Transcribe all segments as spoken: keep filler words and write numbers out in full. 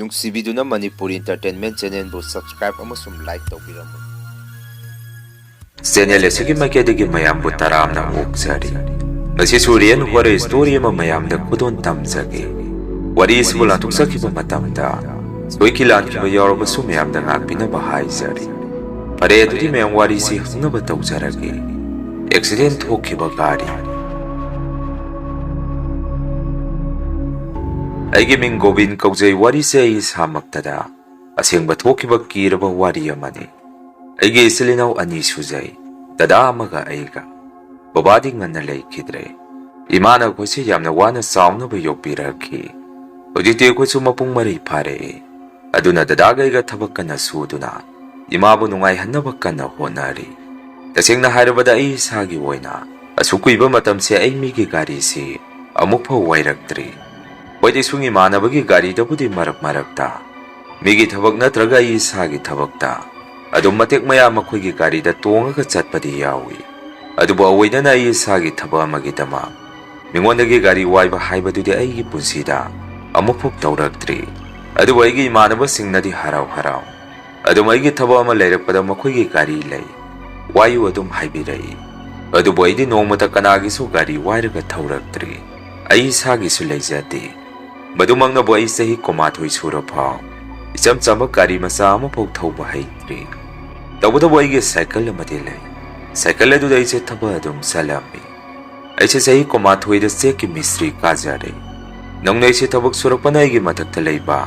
ꯅꯨꯡꯁꯤꯕꯤꯗꯨꯅ Manipur Entertainment Channelꯕꯨ subscribe ꯑꯃꯁꯨꯡ like ꯇꯧꯕꯤꯔꯝꯃꯨ꯫ Channel ꯑꯁꯤꯒꯤ ꯃꯥꯏꯀꯩꯗꯒꯤ ꯃꯌꯥꯝꯕꯨ ꯇꯔꯥꯝꯅ ꯑꯣꯛꯆꯔꯤ꯫ ꯉꯁꯤꯁꯨ real horror story ꯑꯃ ꯃꯌꯥꯝꯗ ꯈꯨꯗꯣꯜ ꯇꯝꯖꯒꯦ꯫ ꯋꯥꯔꯤ ꯑꯁꯤꯕꯨ ꯂꯥꯟꯊꯣꯛꯆꯈꯤꯕ ꯃꯇꯝꯗ ꯁꯣꯏꯈꯤ ꯂꯥꯟꯈꯤꯕ ꯌꯥꯎꯔꯕꯁꯨ ꯃꯌꯥꯝꯗ ꯉꯥꯛꯄꯤꯅꯕ ꯍꯥꯏꯖꯔꯤ꯫ ꯐꯔꯦ, ꯑꯗꯨꯗꯤ ꯃꯌꯥꯝ ꯋꯥꯔꯤꯁꯤ ꯍꯧꯅꯕ ꯇꯧꯖꯔꯒꯦ꯫ Accident ꯊꯣꯛꯈꯤꯕ ꯒꯥꯔꯤ꯫ ꯑꯩꯒꯤ ꯃꯤꯡ ꯒꯣꯕꯤꯟ ꯀꯧꯖꯩ꯫ ꯋꯥꯔꯤꯁꯦ ꯑꯩ ꯏꯁꯥꯃꯛꯇꯗ ꯑꯁꯦꯡꯕ ꯊꯣꯛꯈꯤꯕ ꯀꯤꯔꯕ ꯋꯥꯔꯤ ꯑꯃꯅꯤ꯫ ꯑꯩꯒꯤ ꯏꯆꯤꯜ ꯏꯅꯥꯎ ꯑꯅꯤ ꯁꯨꯖꯩ, ꯗꯗꯥ ꯑꯃꯒ ꯑꯩꯒ꯫ ꯕꯕꯥꯗꯤ ꯉꯟꯅ ꯂꯩꯈꯤꯗ꯭ꯔꯦ꯫ ꯏꯃꯥꯅ ꯑꯩꯈꯣꯏꯁꯦ ꯌꯥꯝꯅ ꯋꯥꯅ ꯆꯥꯎꯅꯕ ꯌꯣꯛꯄꯤꯔꯛꯈꯤ꯫ ꯍꯧꯖꯤꯛꯇꯤ ꯑꯩꯈꯣꯏꯁꯨ ꯃꯄꯨꯡ ꯃꯔꯩ ꯐꯥꯔꯛꯑꯦ꯫ ꯑꯗꯨꯅ ꯗꯗꯥꯒ ꯑꯩꯒ ꯊꯕꯛ ꯀꯟꯅ ꯁꯨꯗꯨꯅ ꯏꯃꯥꯕꯨ ꯅꯨꯡꯉꯥꯏꯍꯟꯅꯕ ꯀꯟꯅ ꯍꯣꯠꯅꯔꯤ꯫ ꯇꯁꯦꯡꯅ ꯍꯥꯏꯔꯕꯗ ꯑꯩ ꯏꯁꯥꯒꯤ ꯑꯣꯏꯅ ꯑꯁꯨꯛ ꯀꯨꯏꯕ ꯃꯇꯝꯁꯤ ꯑꯩ ꯃꯤꯒꯤ ꯒꯥꯔꯤꯁꯤ ꯑꯃꯨꯛꯐꯥꯎ ꯋꯥꯏꯔꯛꯇ꯭ꯔꯤ꯫ ꯍꯣꯏ, ꯏꯁꯨꯡ ꯏꯃꯥꯟꯅꯕꯒꯤ ꯒꯥꯔꯤꯗꯕꯨꯗꯤ ꯃꯔꯛ ꯃꯔꯛꯇ ꯃꯤꯒꯤ ꯊꯕꯛ ꯅꯠꯇ꯭ꯔꯒ ꯑꯩ ꯏꯁꯥꯒꯤ ꯊꯕꯛꯇ ꯑꯗꯨꯝ ꯃꯇꯦꯛ ꯃꯌꯥ ꯃꯈꯣꯏꯒꯤ ꯒꯥꯔꯤꯗ ꯇꯣꯡꯉꯒ ꯆꯠꯄꯗꯤ ꯌꯥꯎꯏ꯫ ꯑꯗꯨꯕꯨ ꯑꯣꯏꯗꯅ ꯑꯩ ꯏꯁꯥꯒꯤ ꯊꯕꯛ ꯑꯃꯒꯤꯗꯃꯛ ꯃꯤꯉꯣꯟꯗꯒꯤ ꯒꯥꯔꯤ ꯋꯥꯏꯕ ꯍꯥꯏꯕꯗꯨꯗꯤ ꯑꯩꯒꯤ ꯄꯨꯟꯁꯤꯗ ꯑꯃꯨꯛꯐꯥꯎ ꯇꯧꯔꯛꯇ꯭ꯔꯤ꯫ ꯑꯗꯨꯕꯨ ꯑꯩꯒꯤ ꯏꯃꯥꯟꯅꯕꯁꯤꯡꯅꯗꯤ ꯍꯔꯥꯎ ꯍꯔꯥꯎ ꯑꯗꯨꯝ ꯑꯩꯒꯤ ꯊꯕꯛ ꯑꯃ ꯂꯩꯔꯛꯄꯗ ꯃꯈꯣꯏꯒꯤ ꯒꯥꯔꯤ ꯂꯩ, ꯋꯥꯏꯌꯨ ꯑꯗꯨꯝ ꯍꯥꯏꯕꯤꯔꯛꯏ꯫ ꯑꯗꯨꯕꯨ ꯑꯩꯗꯤ ꯅꯣꯡꯃꯇ ꯀꯅꯥꯒꯤꯁꯨ ꯒꯥꯔꯤ ꯋꯥꯏꯔꯒ ꯊꯧꯔꯛꯇ꯭ꯔꯤ꯫ ꯑꯩ ꯏꯁꯥꯒꯤꯁꯨ ꯂꯩꯖꯗꯦ꯫ ꯃꯗꯨꯃꯛꯅꯕꯨ ꯑꯩ ꯆꯍꯤ ꯀꯨꯟꯃꯥꯊꯣꯏ ꯁꯨꯔ ꯐꯥꯎ ꯏꯆꯝ ꯆꯝꯕ ꯒꯥꯔꯤ ꯃꯆꯥ ꯑꯃꯐꯥꯎ ꯊꯧꯕ ꯍꯩꯇ꯭ꯔꯤ꯫ ꯇꯧꯕꯇꯕꯨ ꯑꯩꯒꯤ ꯁꯥꯏꯀꯜ ꯑꯃꯗꯤ ꯂꯩ꯫ ꯁꯥꯏꯀꯜ ꯑꯗꯨꯗ ꯑꯩꯁꯦ ꯊꯕꯛ ꯑꯗꯨꯝ ꯆꯠꯂꯝꯃꯤ꯫ ꯑꯩꯁꯦ ꯆꯍꯤ ꯀꯨꯟꯃꯥꯊꯣꯏꯗ ꯆꯦꯛꯀꯤ ꯃꯤꯁꯇ꯭ꯔꯤ ꯀꯥꯖꯔꯦ꯫ ꯅꯧꯅ ꯑꯩꯁꯦ ꯊꯕꯛ ꯁꯨꯔꯛꯄꯅ ꯑꯩꯒꯤ ꯃꯊꯛꯇ ꯂꯩꯕ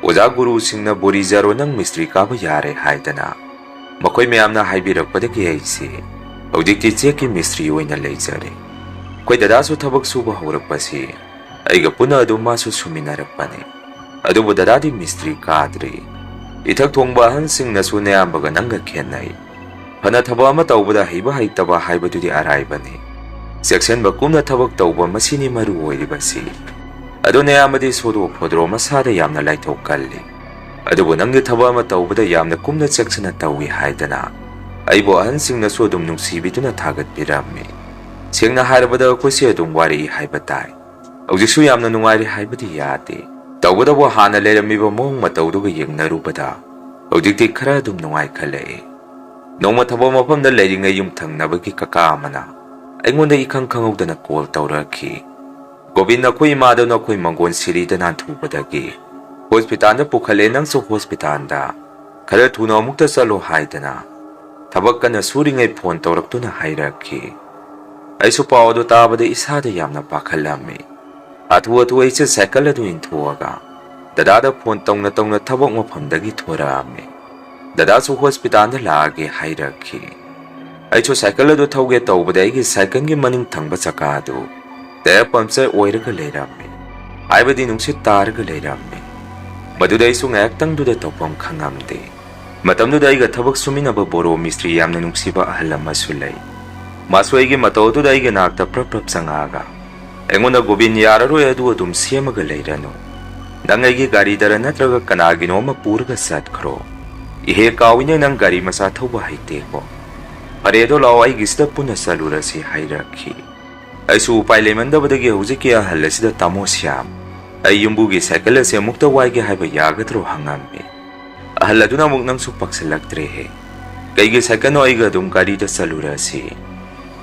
ꯑꯣꯖꯥ ꯒꯨꯔꯨꯁꯤꯡꯅ "ꯕꯣꯔꯤꯖꯥꯔꯣ, ꯅꯪ ꯃꯤꯁꯇ꯭ꯔꯤ ꯀꯥꯕ ꯌꯥꯔꯦ" ꯍꯥꯏꯗꯅ ꯃꯈꯣꯏ ꯃꯌꯥꯝꯅ ꯍꯥꯏꯕꯤꯔꯛꯄꯗꯒꯤ ꯑꯩꯁꯦ ꯍꯧꯖꯤꯛꯇꯤ ꯆꯦꯛꯀꯤ ꯃꯤꯁꯇ꯭ꯔꯤ ꯑꯣꯏꯅ ꯂꯩꯖꯔꯦ꯫ ꯑꯩꯈꯣꯏ ꯗꯗꯥꯁꯨ ꯊꯕꯛ ꯁꯨꯕ ꯍꯧꯔꯛꯄꯁꯤ ꯑꯩꯒ ꯄꯨꯟꯅ ꯑꯗꯨꯝ ꯃꯥꯁꯨ ꯁꯨꯃꯤꯟꯅꯔꯛꯄꯅꯤ꯫ ꯑꯗꯨꯕꯨ ꯗꯗꯥꯗꯤ ꯃꯤꯁꯇ꯭ꯔꯤ ꯀꯥꯗ꯭ꯔꯤ꯫ ꯏꯊꯛ ꯊꯣꯡꯕ ꯑꯍꯟꯁꯤꯡꯅꯁꯨ ꯅꯌꯥꯝꯕꯒ ꯅꯪꯒ ꯈꯦꯠꯅꯩ꯫ ꯐꯅ ꯊꯕꯛ ꯑꯃ ꯇꯧꯕꯗ ꯍꯩꯕ ꯍꯩꯇꯕ ꯍꯥꯏꯕꯗꯨꯗꯤ ꯑꯔꯥꯏꯕꯅꯤ꯫ ꯆꯦꯛꯁꯤꯟꯕ ꯀꯨꯝꯅ ꯊꯕꯛ ꯇꯧꯕ, ꯃꯁꯤꯅꯤ ꯃꯔꯨ ꯑꯣꯏꯔꯤꯕꯁꯤ꯫ ꯑꯗꯨ ꯅꯌꯥꯝꯕꯗꯤ ꯁꯣꯗꯣ ꯐꯣꯗ꯭ꯔꯣ ꯃꯁꯥꯗ ꯌꯥꯝꯅ ꯂꯥꯏꯊꯣꯛꯀꯜꯂꯤ꯫ ꯑꯗꯨꯕꯨ ꯅꯪꯒꯤ ꯊꯕꯛ ꯑꯃ ꯇꯧꯕꯗ ꯌꯥꯝꯅ ꯀꯨꯝꯅ ꯆꯦꯛꯁꯤꯟꯅ ꯇꯧꯏ ꯍꯥꯏꯗꯅ ꯑꯩꯕꯨ ꯑꯍꯟꯁꯤꯡꯅꯁꯨ ꯑꯗꯨꯝ ꯅꯨꯡꯁꯤꯕꯤꯗꯨꯅ ꯊꯥꯒꯠꯄꯤꯔꯝꯃꯤ꯫ ꯁꯦꯡꯅ ꯍꯥꯏꯔꯕꯗ ꯑꯩꯈꯣꯏꯁꯦ ꯑꯗꯨꯝ ꯋꯥꯔꯛꯏ ꯍꯥꯏꯕ ꯇꯥꯏ꯫ ꯍꯧꯖꯤꯛꯁꯨ ꯌꯥꯝꯅ ꯅꯨꯡꯉꯥꯏꯔꯤ ꯍꯥꯏꯕꯗꯤ ꯌꯥꯗꯦ꯫ ꯇꯧꯕꯇꯕꯨ ꯍꯥꯟꯅ ꯂꯩꯔꯝꯃꯤꯕ ꯃꯑꯣꯡ ꯃꯇꯧꯗꯨꯒ ꯌꯦꯡꯅꯔꯨꯕꯗ ꯍꯧꯖꯤꯛꯇꯤ ꯈꯔ ꯑꯗꯨꯝ ꯅꯨꯡꯉꯥꯏꯈꯠꯂꯛꯏ꯫ ꯅꯣꯡꯃ ꯊꯕꯛ ꯃꯐꯝꯗ ꯂꯩꯔꯤꯉꯩ ꯌꯨꯝꯊꯪꯅꯕꯒꯤ ꯀꯀꯥ ꯑꯃꯅ ꯑꯩꯉꯣꯟꯗ ꯏꯈꯪ ꯈꯪꯍꯧꯗꯅ ꯀꯣꯜ ꯇꯧꯔꯛꯈꯤ꯫ "ꯒꯣꯕꯤꯟ, ꯅꯈꯣꯏ ꯏꯃꯥꯗꯣ ꯅꯈꯣꯏ ꯃꯪꯒꯣꯟ ꯁꯤꯔꯤꯗ ꯅꯥꯟꯊꯨꯕꯗꯒꯤ ꯍꯣꯁꯄꯤꯇꯥꯜꯗ ꯄꯨꯈꯠꯂꯦ, ꯅꯪꯁꯨ ꯍꯣꯁꯄꯤꯇꯥꯜꯗ ꯈꯔ ꯊꯨꯅ ꯑꯃꯨꯛꯇ ꯆꯠꯂꯣ" ꯍꯥꯏꯗꯅ ꯊꯕꯛ ꯀꯟꯅ ꯁꯨꯔꯤꯉꯩ ꯐꯣꯟ ꯇꯧꯔꯛꯇꯨꯅ ꯍꯥꯏꯔꯛꯈꯤ꯫ ꯑꯩꯁꯨ ꯄꯥꯎ ꯑꯗꯨ ꯇꯥꯕꯗ ꯏꯁꯥꯗ ꯌꯥꯝꯅ ꯄꯥꯈꯠꯂꯝꯃꯤ꯫ ꯍꯥꯊꯨ ꯍꯥꯊꯨ ꯑꯩꯁꯦ ꯁꯥꯏꯀꯜ ꯑꯗꯨ ꯏꯟꯊꯣꯛꯑꯒ ꯗꯗꯥꯗ ꯐꯣꯟ ꯇꯧꯅ ꯇꯧꯅ ꯊꯕꯛ ꯃꯐꯝꯗꯒꯤ ꯊꯣꯔꯛꯑꯝꯃꯤ꯫ "ꯗꯗꯥꯁꯨ ꯍꯣꯁꯄꯤꯇꯥꯜꯗ ꯂꯥꯛꯑꯒꯦ" ꯍꯥꯏꯔꯛꯈꯤ꯫ ꯑꯩꯁꯨ ꯁꯥꯏꯀꯜ ꯑꯗꯨ ꯊꯧꯒꯦ ꯇꯧꯕꯗ ꯑꯩꯒꯤ ꯁꯥꯏꯀꯜꯒꯤ ꯃꯅꯤꯡ ꯊꯪꯕ ꯆꯀꯥ ꯑꯗꯨ ꯇꯥꯌꯔ ꯄꯝꯆꯔ ꯑꯣꯏꯔꯒ ꯂꯩꯔꯝꯃꯤ, ꯍꯥꯏꯕꯗꯤ ꯅꯨꯡꯁꯤꯠ ꯇꯥꯔꯒ ꯂꯩꯔꯝꯃꯤ꯫ ꯃꯗꯨꯗ ꯑꯩꯁꯨ ꯉꯥꯏꯍꯥꯛꯇꯪꯗꯨꯗ ꯇꯧꯐꯝ ꯈꯪꯉꯝꯗꯦ꯫ ꯃꯇꯝꯗꯨꯗ ꯑꯩꯒ ꯊꯕꯛ ꯁꯨꯃꯤꯟꯅꯕ ꯕꯣꯔꯣ ꯃꯤꯁꯇ꯭ꯔꯤ ꯌꯥꯝꯅ ꯅꯨꯡꯁꯤꯕ ꯑꯍꯜ ꯑꯃꯁꯨ ꯂꯩ꯫ ꯃꯥꯁꯨ ꯑꯩꯒꯤ ꯃꯇꯧ ꯑꯗꯨꯗ ꯑꯩꯒꯤ ꯅꯥꯛꯇ ꯄ꯭ꯔꯞ ꯄ꯭ꯔꯞ ꯆꯪꯉꯛꯑꯒ ꯑꯩꯉꯣꯟꯗ, "ꯒꯣꯕꯤꯟ, ꯌꯥꯔꯔꯣꯏ, ꯑꯗꯨ ꯑꯗꯨꯝ ꯁꯦꯝꯃꯒ ꯂꯩꯔꯅꯨ꯫ ꯅꯪ ꯑꯩꯒꯤ ꯒꯥꯔꯤꯗꯔ ꯅꯠꯇ꯭ꯔꯒ ꯀꯅꯥꯒꯤꯅꯣ ꯑꯃ ꯄꯨꯔꯒ ꯆꯠꯈ꯭ꯔꯣ꯫ ꯏꯍꯦ ꯀꯥꯎꯏꯅꯦ, ꯅꯪ ꯒꯥꯔꯤ ꯃꯆꯥ ꯊꯧꯕ ꯍꯩꯇꯦꯀꯣ꯫ ꯐꯔꯦ ꯑꯗꯣ, ꯂꯥꯛꯑꯣ, ꯑꯩꯒꯤꯁꯤꯗ ꯄꯨꯟꯅ ꯆꯠꯂꯨꯔꯁꯤ" ꯍꯥꯏꯔꯛꯈꯤ꯫ ꯑꯩꯁꯨ ꯎꯄꯥꯏ ꯂꯩꯃꯟꯗꯕꯗꯒꯤ ꯍꯧꯖꯤꯛꯀꯤ ꯑꯍꯜ ꯑꯁꯤꯗ, "ꯇꯥꯃꯣ ꯁ꯭ꯌꯥꯝ, ꯑꯩ ꯌꯨꯝꯕꯨꯒꯤ ꯁꯥꯏꯀꯜ ꯑꯁꯤ ꯑꯃꯨꯛꯇ ꯋꯥꯏꯒꯦ ꯍꯥꯏꯕ ꯌꯥꯒꯗ꯭ꯔꯣ?" ꯍꯪꯉꯝꯃꯤ꯫ ꯑꯍꯜ ꯑꯗꯨꯅ ꯑꯃꯨꯛ, "ꯅꯪꯁꯨ ꯄꯛꯁꯤꯜꯂꯛꯇ꯭ꯔꯦꯍꯦ꯫ ꯀꯩꯒꯤ ꯁꯥꯏꯀꯜꯅꯣ, ꯑꯩꯒ ꯑꯗꯨꯝ ꯒꯥꯔꯤꯗ ꯆꯠꯂꯨꯔꯁꯤ꯫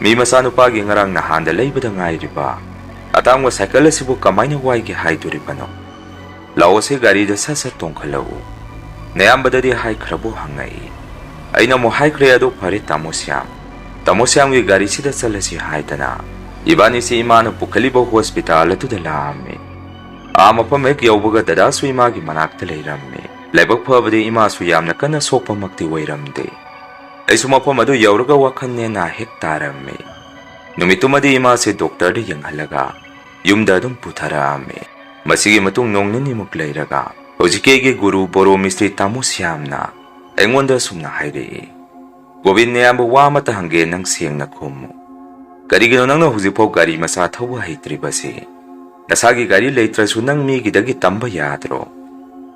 ꯃꯤ ꯃꯆꯥꯅꯨꯄꯥꯒꯤ ꯉꯔꯥꯡ ꯅꯍꯥꯟꯗ ꯂꯩꯕꯗ ꯉꯥꯏꯔꯤꯕ ꯑꯇꯥꯡꯕ ꯁꯥꯏꯀꯜ ꯑꯁꯤꯕꯨ ꯀꯃꯥꯏꯅ ꯋꯥꯏꯒꯦ ꯍꯥꯏꯗꯣꯔꯤꯕꯅꯣ? ꯂꯥꯛꯑꯣꯁꯦ, ꯒꯥꯔꯤꯗ ꯁꯠ ꯁꯠ ꯇꯣꯡꯈꯠꯂꯛꯎ꯫ ꯅꯌꯥꯝꯕꯗꯗꯤ ꯍꯥꯏꯈ꯭ꯔꯕꯣ?" ꯍꯪꯉꯛꯏ꯫ ꯑꯩꯅ ꯑꯃꯨꯛ ꯍꯥꯏꯈ꯭ꯔꯦ, "ꯑꯗꯨ ꯐꯔꯦ ꯇꯥꯃꯣ ꯁ꯭ꯌꯥꯝ, ꯇꯥꯃꯣ ꯁ꯭ꯌꯥꯝꯒꯤ ꯒꯥꯔꯤꯁꯤꯗ ꯆꯠꯂꯁꯤ" ꯍꯥꯏꯗꯅ ꯏꯕꯥꯅꯤꯁꯤ ꯏꯃꯥꯅ ꯄꯨꯈꯠꯂꯤꯕ ꯍꯣꯁꯄꯤꯇꯥꯜ ꯑꯗꯨꯗ ꯂꯥꯛꯑꯝꯃꯤ꯫ ꯑꯥ ꯃꯐꯝ ꯍꯦꯛ ꯌꯧꯕꯒ ꯗꯗꯥꯁꯨ ꯏꯃꯥꯒꯤ ꯃꯅꯥꯛꯇ ꯂꯩꯔꯝꯃꯤ꯫ ꯂꯥꯏꯕꯛ ꯐꯕꯗꯤ ꯏꯃꯥꯁꯨ ꯌꯥꯝꯅ ꯀꯟꯅ ꯁꯣꯛꯄꯃꯛꯇꯤ ꯑꯣꯏꯔꯝꯗꯦ꯫ ꯑꯩꯁꯨ ꯃꯐꯝ ꯑꯗꯨ ꯌꯧꯔꯒ ꯋꯥꯈꯜ ꯅꯦꯅꯥ ꯍꯦꯛ ꯇꯥꯔꯝꯃꯤ꯫ ꯅꯨꯃꯤꯠꯇꯨꯃꯗꯤ ꯏꯃꯥꯁꯦ ꯗꯣꯛꯇꯔꯗ ꯌꯦꯡꯍꯜꯂꯒ ꯌꯨꯝꯗ ꯑꯗꯨꯝ ꯄꯨꯊꯔꯛꯑꯝꯃꯤ꯫ ꯃꯁꯤꯒꯤ ꯃꯇꯨꯡ ꯅꯣꯡ ꯅꯤꯅꯤꯃꯨꯛ ꯂꯩꯔꯒ ꯍꯧꯖꯤꯛꯀꯤ ꯑꯩꯒꯤ ꯒꯨꯔꯨ ꯕꯣꯔꯣ ꯃꯤꯁꯇ꯭ꯔꯤ ꯇꯥꯃꯣ ꯁ꯭ꯌꯥꯝꯅ ꯑꯩꯉꯣꯟꯗ ꯑꯁꯨꯝꯅ ꯍꯥꯏꯔꯛꯏ, "ꯒꯣꯕꯤꯟ, ꯅꯌꯥꯝꯕ ꯋꯥ ꯑꯃꯇ ꯍꯪꯒꯦ, ꯅꯪ ꯁꯦꯡꯅ ꯈꯨꯝꯃꯨ꯫ ꯀꯔꯤꯒꯤꯅꯣ ꯅꯪꯅ ꯍꯧꯖꯤꯛꯐꯥꯎ ꯒꯥꯔꯤ ꯃꯆꯥ ꯊꯧꯕ ꯍꯩꯇ꯭ꯔꯤꯕꯁꯤ? ꯅꯁꯥꯒꯤ ꯒꯥꯔꯤ ꯂꯩꯇ꯭ꯔꯁꯨ ꯅꯪ ꯃꯤꯒꯤꯗꯒꯤ ꯇꯝꯕ ꯌꯥꯗ꯭ꯔꯣ?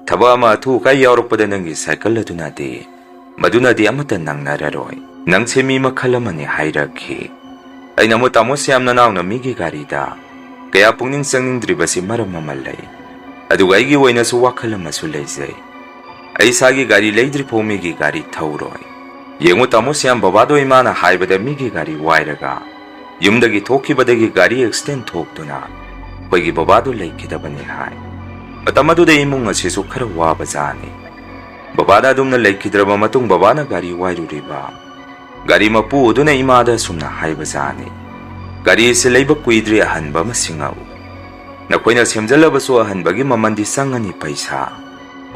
ꯊꯕꯛ ꯑꯃ ꯑꯊꯨ ꯑꯀꯥꯏ ꯌꯥꯎꯔꯛꯄꯗ ꯅꯪꯒꯤ ꯁꯥꯏꯀꯜ ꯑꯗꯨꯅꯗꯤ, ꯃꯗꯨꯅꯗꯤ ꯑꯃꯠꯇ ꯅꯪꯅꯔꯔꯣꯏ꯫ ꯅꯪꯁꯦ ꯃꯤ ꯃꯈꯜ ꯑꯃꯅꯤ" ꯍꯥꯏꯔꯛꯈꯤ꯫ ꯑꯩꯅ ꯑꯃꯨꯛ, "ꯇꯥꯃꯣ ꯁ꯭ꯌꯥꯝ, ꯅꯅꯥꯎꯅ ꯃꯤꯒꯤ ꯒꯥꯔꯤꯗ ꯀꯌꯥ ꯄꯨꯛꯅꯤꯡ ꯆꯪꯅꯤꯡꯗ꯭ꯔꯤꯕꯁꯤ ꯃꯔꯝ ꯑꯃ ꯂꯩ꯫ ꯑꯗꯨꯒ ꯑꯩꯒꯤ ꯑꯣꯏꯅꯁꯨ ꯋꯥꯈꯜ ꯑꯃꯁꯨ ꯂꯩꯖꯩ꯫ ꯑꯩ ꯏꯁꯥꯒꯤ ꯒꯥꯔꯤ ꯂꯩꯗ꯭ꯔꯤꯐꯥꯎ ꯃꯤꯒꯤ ꯒꯥꯔꯤ ꯊꯧꯔꯣꯏ꯫ ꯌꯦꯡꯉꯨ ꯇꯥꯃꯣ ꯁ꯭ꯌꯥꯝ, ꯕꯕꯥꯗꯣ ꯏꯃꯥꯅ ꯍꯥꯏꯕꯗ ꯃꯤꯒꯤ ꯒꯥꯔꯤ ꯋꯥꯏꯔꯒ ꯌꯨꯝꯗꯒꯤ ꯊꯣꯛꯈꯤꯕꯗꯒꯤ ꯒꯥꯔꯤ ꯑꯦꯛꯁꯤꯗꯦꯟ ꯊꯣꯛꯇꯨꯅ ꯑꯩꯈꯣꯏꯒꯤ ꯕꯕꯥꯗꯣ ꯂꯩꯈꯤꯗꯕꯅꯤ ꯍꯥꯏ꯫ ꯃꯇꯝ ꯑꯗꯨꯗ ꯏꯃꯨꯡ ꯑꯁꯤꯁꯨ ꯈꯔ ꯋꯥꯕ ꯖꯥꯠꯅꯤ꯫ ꯕꯕꯥꯅ ꯑꯗꯨꯝꯅ ꯂꯩꯈꯤꯗ꯭ꯔꯕ ꯃꯇꯨꯡ ꯕꯕꯥꯅ ꯒꯥꯔꯤ ꯋꯥꯏꯔꯨꯔꯤꯕ ꯒꯥꯔꯤ ꯃꯄꯨ ꯑꯗꯨꯅ ꯏꯃꯥꯗ ꯑꯁꯨꯝꯅ ꯍꯥꯏꯕ ꯖꯥꯠꯅꯤ, "ꯒꯥꯔꯤ ꯑꯁꯤ ꯂꯩꯕ ꯀꯨꯏꯗ꯭ꯔꯤ, ꯑꯍꯟꯕ ꯑꯃ ꯁꯤꯡꯉꯛꯎ꯫ ꯅꯈꯣꯏꯅ ꯁꯦꯝꯖꯤꯜꯂꯕꯁꯨ ꯑꯍꯟꯕꯒꯤ ꯃꯃꯜꯗꯤ ꯆꯪꯉꯅꯤ ꯄꯩꯁꯥ꯫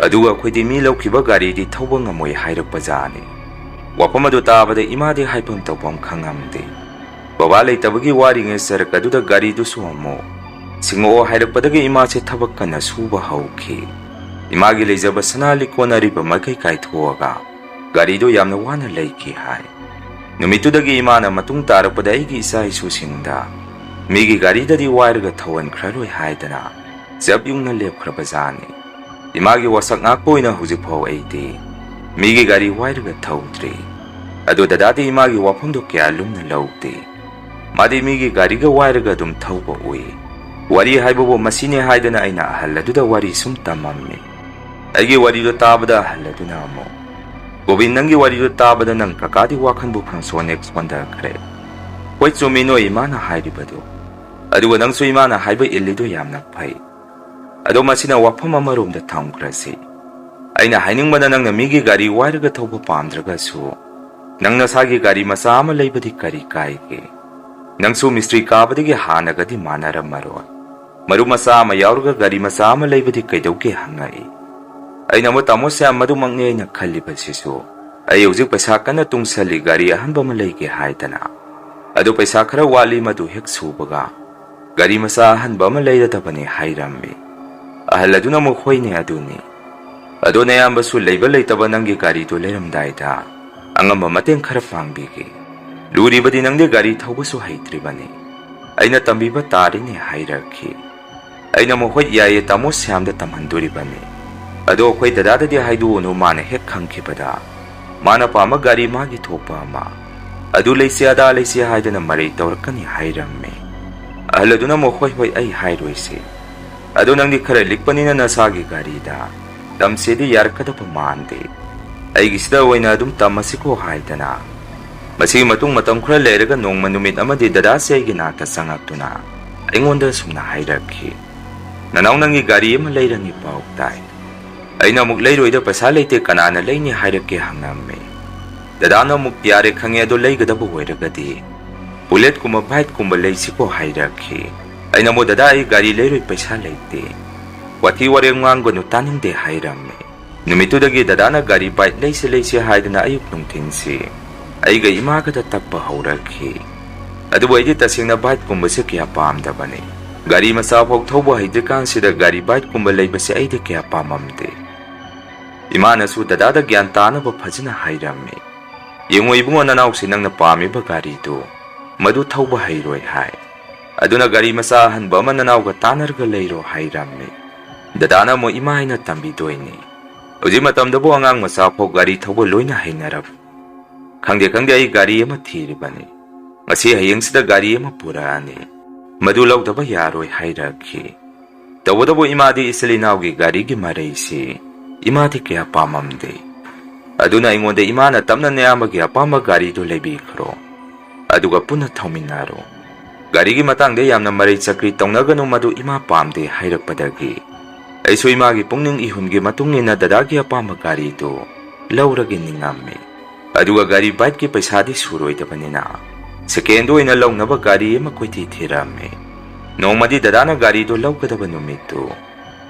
ꯑꯗꯨꯒ ꯑꯩꯈꯣꯏꯗꯤ ꯃꯤ ꯂꯧꯈꯤꯕ ꯒꯥꯔꯤꯗꯤ ꯊꯧꯕ ꯉꯝꯃꯣꯏ" ꯍꯥꯏꯔꯛꯄ ꯖꯥꯠꯅꯤ꯫ ꯋꯥꯐꯝ ꯑꯗꯨ ꯇꯥꯕꯗ ꯏꯃꯥꯗꯤ ꯍꯥꯏꯐꯝ ꯇꯧꯐꯝ ꯈꯪꯉꯝꯗꯦ꯫ ꯕꯕꯥ ꯂꯩꯇꯕꯒꯤ ꯋꯥꯔꯤꯉꯩ ꯆꯔꯛ ꯑꯗꯨꯗ ꯒꯥꯔꯤꯗꯨꯁꯨ ꯑꯃꯨꯛ ꯁꯤꯡꯉꯛꯑꯣ ꯍꯥꯏꯔꯛꯄꯗꯒꯤ ꯏꯃꯥꯁꯦ ꯊꯕꯛ ꯀꯟꯅ ꯁꯨꯕ ꯍꯧꯈꯤ꯫ ꯏꯃꯥꯒꯤ ꯂꯩꯖꯕ ꯁꯅꯥ ꯂꯤꯛꯀꯣꯟ ꯑꯔꯤꯕ ꯃꯈꯩ ꯀꯥꯏꯊꯣꯛꯑꯒ ꯒꯥꯔꯤꯗꯨ ꯌꯥꯝꯅ ꯋꯥꯅ ꯂꯩꯈꯤ ꯍꯥꯏ꯫ ꯅꯨꯃꯤꯠꯇꯨꯗꯒꯤ ꯏꯃꯥꯅ ꯃꯇꯨꯡ ꯇꯥꯔꯛꯄꯗ ꯑꯩꯒꯤ ꯏꯆꯥ ꯏꯁꯨꯁꯤꯡꯗ ꯃꯤꯒꯤ ꯒꯥꯔꯤꯗꯗꯤ ꯋꯥꯏꯔꯒ ꯊꯧꯍꯟꯈ꯭ꯔꯔꯣꯏ ꯍꯥꯏꯗꯅ ꯆꯞ ꯌꯨꯡꯅ ꯂꯦꯞꯈ꯭ꯔꯕ ꯖꯥꯠꯅꯤ꯫ ꯏꯃꯥꯒꯤ ꯋꯥꯁꯛ ꯉꯥꯛꯄ ꯑꯣꯏꯅ ꯍꯧꯖꯤꯛꯐꯥꯎ ꯑꯩꯗꯤ ꯃꯤꯒꯤ ꯒꯥꯔꯤ ꯋꯥꯏꯔꯒ ꯊꯧꯗ꯭ꯔꯤ꯫ ꯑꯗꯣ ꯗꯗꯥꯗꯤ ꯏꯃꯥꯒꯤ ꯋꯥꯐꯝꯗꯣ ꯀꯌꯥ ꯂꯨꯝꯅ ꯂꯧꯗꯦ꯫ ꯃꯥꯗꯤ ꯃꯤꯒꯤ ꯒꯥꯔꯤꯒ ꯋꯥꯏꯔꯒ ꯑꯗꯨꯝ ꯊꯧꯕ ꯎꯏ꯫ ꯋꯥꯔꯤ ꯍꯥꯏꯕꯕꯨ ꯃꯁꯤꯅꯦ ꯍꯥꯏꯗꯅ ꯑꯩꯅ ꯑꯍꯜ ꯑꯗꯨꯗ ꯋꯥꯔꯤ ꯁꯨꯝ ꯇꯝꯃꯝꯃꯤ꯫ ꯑꯩꯒꯤ ꯋꯥꯔꯤꯗꯣ ꯇꯥꯕꯗ ꯑꯍꯜ ꯑꯗꯨꯅ ꯑꯃꯨꯛ, "ꯒꯣꯕꯤꯟ, ꯅꯪꯒꯤ ꯋꯥꯔꯤꯗꯣ ꯇꯥꯕꯗ ꯅꯪ ꯀꯀꯥꯗꯤ ꯋꯥꯈꯟꯕꯨ ꯈꯪꯁꯣꯟ ꯅꯦꯛ ꯁꯣꯟꯊꯈ꯭ꯔꯦ꯫ ꯍꯣꯏ, ꯆꯨꯝꯃꯤ ꯅꯣꯏ ꯏꯃꯥꯅ ꯍꯥꯏꯔꯤꯕꯗꯣ꯫ ꯑꯗꯨꯒ ꯅꯪꯁꯨ ꯏꯃꯥꯅ ꯍꯥꯏꯕ ꯏꯜꯂꯤꯗꯣ ꯌꯥꯝꯅ ꯐꯩ꯫ ꯑꯗꯣ ꯃꯁꯤꯅ ꯋꯥꯐꯝ ꯑꯃꯔꯣꯝꯗ ꯊꯝꯈ꯭ꯔꯁꯤ꯫ ꯑꯩꯅ ꯍꯥꯏꯅꯤꯡꯕꯅ ꯅꯪꯅ ꯃꯤꯒꯤ ꯒꯥꯔꯤ ꯋꯥꯏꯔꯒ ꯊꯧꯕ ꯄꯥꯝꯗ꯭ꯔꯒꯁꯨ ꯅꯪ ꯅꯁꯥꯒꯤ ꯒꯥꯔꯤ ꯃꯆꯥ ꯑꯃ ꯂꯩꯕꯗꯤ ꯀꯔꯤ ꯀꯥꯏꯒꯦ? ꯅꯪꯁꯨ ꯃꯤꯁꯇ꯭ꯔꯤ ꯀꯥꯕꯗꯒꯤ ꯍꯥꯟꯅꯒꯗꯤ ꯃꯥꯟꯅꯔꯝꯃꯔꯣꯏ꯫ ꯃꯔꯨꯞ ꯃꯆꯥ ꯑꯃ ꯌꯥꯎꯔꯒ ꯒꯥꯔꯤ ꯃꯆꯥ ꯑꯃ ꯂꯩꯕꯗꯤ ꯀꯩꯗꯧꯒꯦ?" ꯍꯪꯉꯛꯏ꯫ ꯑꯩꯅ ꯑꯃꯨꯛ, "ꯇꯥꯃꯣ ꯁ꯭ꯌꯥꯝ, ꯃꯗꯨꯃꯛꯅꯦ ꯑꯩꯅ ꯈꯜꯂꯤꯕꯁꯤꯁꯨ꯫ ꯑꯩ ꯍꯧꯖꯤꯛ ꯄꯩꯁꯥ ꯀꯟꯅ ꯇꯨꯡꯁꯜꯂꯤ, ꯒꯥꯔꯤ ꯑꯍꯟꯕ ꯑꯃ ꯂꯩꯒꯦ ꯍꯥꯏꯗꯅ꯫ ꯑꯗꯨ ꯄꯩꯁꯥ ꯈꯔ ꯋꯥꯠꯂꯤ, ꯃꯗꯨ ꯍꯦꯛ ꯁꯨꯕꯒ ꯒꯥꯔꯤ ꯃꯆꯥ ꯑꯍꯟꯕ ꯑꯃ ꯂꯩꯔꯗꯕꯅꯤ" ꯍꯥꯏꯔꯝꯃꯤ꯫ ꯑꯍꯜ ꯑꯗꯨꯅ ꯑꯃꯨꯛ, "ꯍꯣꯏꯅꯦ, ꯑꯗꯨꯅꯤ꯫ ꯑꯗꯣ ꯅꯌꯥꯝꯕꯁꯨ ꯂꯩꯕ ꯂꯩꯇꯕ ꯅꯪꯒꯤ ꯒꯥꯔꯤꯗꯨ ꯂꯩꯔꯝꯗꯥꯏꯗ ꯑꯉꯝꯕ ꯃꯇꯦꯡ ꯈꯔ ꯄꯥꯡꯕꯤꯒꯦ꯫ ꯂꯨꯔꯤꯕꯗꯤ ꯅꯪꯗꯤ ꯒꯥꯔꯤ ꯊꯧꯕꯁꯨ ꯍꯩꯇ꯭ꯔꯤꯕꯅꯤ꯫ ꯑꯩꯅ ꯇꯝꯕꯤꯕ ꯇꯥꯔꯦꯅꯦ" ꯍꯥꯏꯔꯛꯈꯤ꯫ ꯑꯩꯅ ꯑꯃꯨꯛ, "ꯍꯣꯏ, ꯌꯥꯏꯌꯦ, ꯇꯥꯃꯣ ꯁ꯭ꯌꯥꯝꯗ ꯇꯝꯍꯟꯗꯣꯔꯤꯕꯅꯤ꯫ ꯑꯗꯣ ꯑꯩꯈꯣꯏ ꯗꯗꯥꯗꯗꯤ ꯍꯥꯏꯗꯣꯛꯎꯅꯨ, ꯃꯥꯅ ꯍꯦꯛ ꯈꯪꯈꯤꯕꯗ ꯃꯥꯅ ꯄꯥꯝꯕ ꯒꯥꯔꯤ ꯃꯥꯒꯤ ꯊꯣꯛꯄ ꯑꯃ, ꯑꯗꯨ ꯂꯩꯁꯤ ꯑꯗꯥ ꯂꯩꯁꯤ ꯍꯥꯏꯗꯅ ꯃꯔꯩ ꯇꯧꯔꯛꯀꯅꯤ" ꯍꯥꯏꯔꯝꯃꯤ꯫ ꯑꯍꯜ ꯑꯗꯨꯅ ꯑꯃꯨꯛ, "ꯍꯣꯏ ꯍꯣꯏ, ꯑꯩ ꯍꯥꯏꯔꯣꯏꯁꯦ꯫ ꯑꯗꯣ ꯅꯪꯗꯤ ꯈꯔ ꯂꯤꯛꯄꯅꯤꯅ ꯅꯁꯥꯒꯤ ꯒꯥꯔꯤꯗ ꯇꯝꯁꯦꯗꯤ ꯌꯥꯔꯛꯀꯗꯕ ꯃꯥꯟꯗꯦ꯫ ꯑꯩꯒꯤꯁꯤꯗ ꯑꯣꯏꯅ ꯑꯗꯨꯝ ꯇꯝꯃꯁꯤꯀꯣ ꯍꯥꯏꯗꯅ꯫ ꯃꯁꯤꯒꯤ ꯃꯇꯨꯡ ꯃꯇꯝ ꯈꯔ ꯂꯩꯔꯒ ꯅꯣꯡꯃ ꯅꯨꯃꯤꯠ ꯑꯃꯗꯤ ꯗꯗꯥꯁꯦ ꯑꯩꯒꯤ ꯅꯥꯛꯇ ꯆꯪꯉꯛꯇꯨꯅ ꯑꯩꯉꯣꯟꯗ ꯑꯁꯨꯝꯅ ꯍꯥꯏꯔꯛꯈꯤ, "ꯅꯅꯥꯎ, ꯅꯪꯒꯤ ꯒꯥꯔꯤ ꯑꯃ ꯂꯩꯔꯅꯤ ꯄꯥꯎ ꯇꯥꯏ꯫" ꯑꯩꯅ ꯑꯃꯨꯛ, "ꯂꯩꯔꯣꯏꯗ, ꯄꯩꯁꯥ ꯂꯩꯇꯦ, ꯀꯅꯥꯅ ꯂꯩꯅꯤ ꯍꯥꯏꯔꯛꯀꯦ?" ꯍꯪꯉꯝꯃꯤ꯫ ꯗꯗꯥꯅ ꯑꯃꯨꯛ, "ꯌꯥꯔꯦ ꯈꯪꯉꯦ, ꯑꯗꯣ ꯂꯩꯒꯗꯕ ꯑꯣꯏꯔꯒꯗꯤ ꯕꯨꯂꯦꯠꯀꯨꯝꯕ ꯕꯥꯏꯛꯀꯨꯝꯕ ꯂꯩꯁꯤꯀꯣ" ꯍꯥꯏꯔꯛꯈꯤ꯫ ꯑꯩꯅ ꯑꯃꯨꯛ, "ꯗꯗꯥ, ꯑꯩ ꯒꯥꯔꯤ ꯂꯩꯔꯣꯏ, ꯄꯩꯁꯥ ꯂꯩꯇꯦ꯫ ꯋꯥꯊꯤ ꯋꯥꯔꯦꯝ ꯉꯥꯡꯒꯅꯨ, ꯇꯥꯅꯤꯡꯗꯦ" ꯍꯥꯏꯔꯝꯃꯤ꯫ ꯅꯨꯃꯤꯠꯇꯨꯗꯒꯤ ꯗꯗꯥꯅ ꯒꯥꯔꯤ ꯕꯥꯏꯛ ꯂꯩꯁꯦ ꯂꯩꯁꯦ ꯍꯥꯏꯗꯨꯅ ꯑꯌꯨꯛ ꯅꯨꯡꯊꯤꯟꯁꯤ ꯑꯩꯒ ꯏꯃꯥꯒꯗ ꯇꯛꯄ ꯍꯧꯔꯛꯈꯤ꯫ ꯑꯗꯨꯕꯨ ꯑꯩꯗꯤ ꯇꯁꯦꯡꯅ ꯕꯥꯏꯛꯀꯨꯝꯕꯁꯦ ꯀꯌꯥ ꯄꯥꯝꯗꯕꯅꯤ꯫ ꯒꯥꯔꯤ ꯃꯆꯥ ꯐꯥꯎ ꯊꯧꯕ ꯍꯩꯇ꯭ꯔꯤꯀꯥꯟꯁꯤꯗ ꯒꯥꯔꯤ ꯕꯥꯏꯛꯀꯨꯝꯕ ꯂꯩꯕꯁꯦ ꯑꯩꯗꯤ ꯀꯌꯥ ꯄꯥꯝꯃꯝꯗꯦ꯫ ꯏꯃꯥꯅꯁꯨ ꯗꯗꯥꯗ ꯒ꯭ꯌꯥꯟ ꯇꯥꯅꯕ ꯐꯖꯅ ꯍꯥꯏꯔꯝꯃꯤ꯫ "ꯌꯦꯡꯉꯣ ꯏꯕꯨꯡꯉꯣ, ꯅꯅꯥꯎꯁꯤ ꯅꯪꯅ ꯄꯥꯝꯃꯤꯕ ꯒꯥꯔꯤꯗꯨ ꯃꯗꯨ ꯊꯧꯕ ꯍꯩꯔꯣꯏ ꯍꯥꯏ꯫ ꯑꯗꯨꯅ ꯒꯥꯔꯤ ꯃꯆꯥ ꯑꯍꯟꯕ ꯑꯃ ꯅꯅꯥꯎꯒ ꯇꯥꯟꯅꯔꯒ ꯂꯩꯔꯣ" ꯍꯥꯏꯔꯝꯃꯤ꯫ ꯗꯗꯥꯅ ꯑꯃꯨꯛ, "ꯏꯃꯥ, ꯑꯩꯅ ꯇꯝꯕꯤꯗꯣꯏꯅꯤ꯫ ꯍꯧꯖꯤꯛ ꯃꯇꯝꯗꯕꯨ ꯑꯉꯥꯡ ꯃꯆꯥ ꯐꯥꯎ ꯒꯥꯔꯤ ꯊꯧꯕ ꯂꯣꯏꯅ ꯍꯩꯅꯔꯕ꯫ ꯈꯪꯗꯦ ꯈꯪꯗꯦ, ꯑꯩ ꯒꯥꯔꯤ ꯑꯃ ꯊꯤꯔꯤꯕꯅꯤ꯫ ꯉꯁꯤ ꯍꯌꯦꯡꯁꯤꯗ ꯒꯥꯔꯤ ꯑꯃ ꯄꯨꯔꯛꯑꯅꯤ꯫ ꯃꯗꯨ ꯂꯧꯗꯕ ꯌꯥꯔꯣꯏ" ꯍꯥꯏꯔꯛꯈꯤ꯫ ꯇꯧꯕꯇꯕꯨ ꯏꯃꯥꯗꯤ ꯏꯆꯤꯜ ꯏꯅꯥꯎꯒꯤ ꯒꯥꯔꯤꯒꯤ ꯃꯔꯩꯁꯤ ꯏꯃꯥꯗꯤ ꯀꯌꯥ ꯄꯥꯝꯃꯝꯗꯦ꯫ ꯑꯗꯨꯅ ꯑꯩꯉꯣꯟꯗ ꯏꯃꯥꯅ ꯇꯞꯅ ꯅꯌꯥꯝꯕꯒꯤ ꯑꯄꯥꯝꯕ ꯒꯥꯔꯤꯗꯨ ꯂꯩꯕꯤꯈ꯭ꯔꯣ, ꯑꯗꯨꯒ ꯄꯨꯟꯅ ꯊꯧꯃꯤꯟꯅꯔꯣ꯫ ꯒꯥꯔꯤꯒꯤ ꯃꯇꯥꯡꯗ ꯌꯥꯝꯅ ꯃꯔꯩ ꯆꯀ꯭ꯔꯤ ꯇꯧꯅꯒꯅꯨ, ꯃꯗꯨ ꯏꯃꯥ ꯄꯥꯝꯗꯦ ꯍꯥꯏꯔꯛꯄꯗꯒꯤ ꯑꯩꯁꯨ ꯏꯃꯥꯒꯤ ꯄꯨꯛꯅꯤꯡ ꯏꯍꯨꯜꯒꯤ ꯃꯇꯨꯡ ꯏꯟꯅ ꯗꯗꯥꯒꯤ ꯑꯄꯥꯝꯕ ꯒꯥꯔꯤꯗꯨ ꯂꯧꯔꯒꯦ ꯅꯤꯡꯉꯝꯃꯤ꯫ ꯑꯗꯨꯒ ꯒꯥꯔꯤ ꯕꯥꯏꯛꯀꯤ ꯄꯩꯁꯥꯗꯤ ꯁꯨꯔꯣꯏꯗꯕꯅꯤꯅ ꯁꯦꯀꯦꯟꯗ ꯑꯣꯏꯅ ꯂꯧꯅꯕ ꯒꯥꯔꯤ ꯑꯃ ꯀꯣꯏꯊꯤ ꯊꯤꯔꯝꯃꯤ꯫ ꯅꯣꯡꯃꯗꯤ ꯗꯗꯥꯅ ꯒꯥꯔꯤꯗꯨ ꯂꯧꯒꯗꯕ ꯅꯨꯃꯤꯠꯇꯨ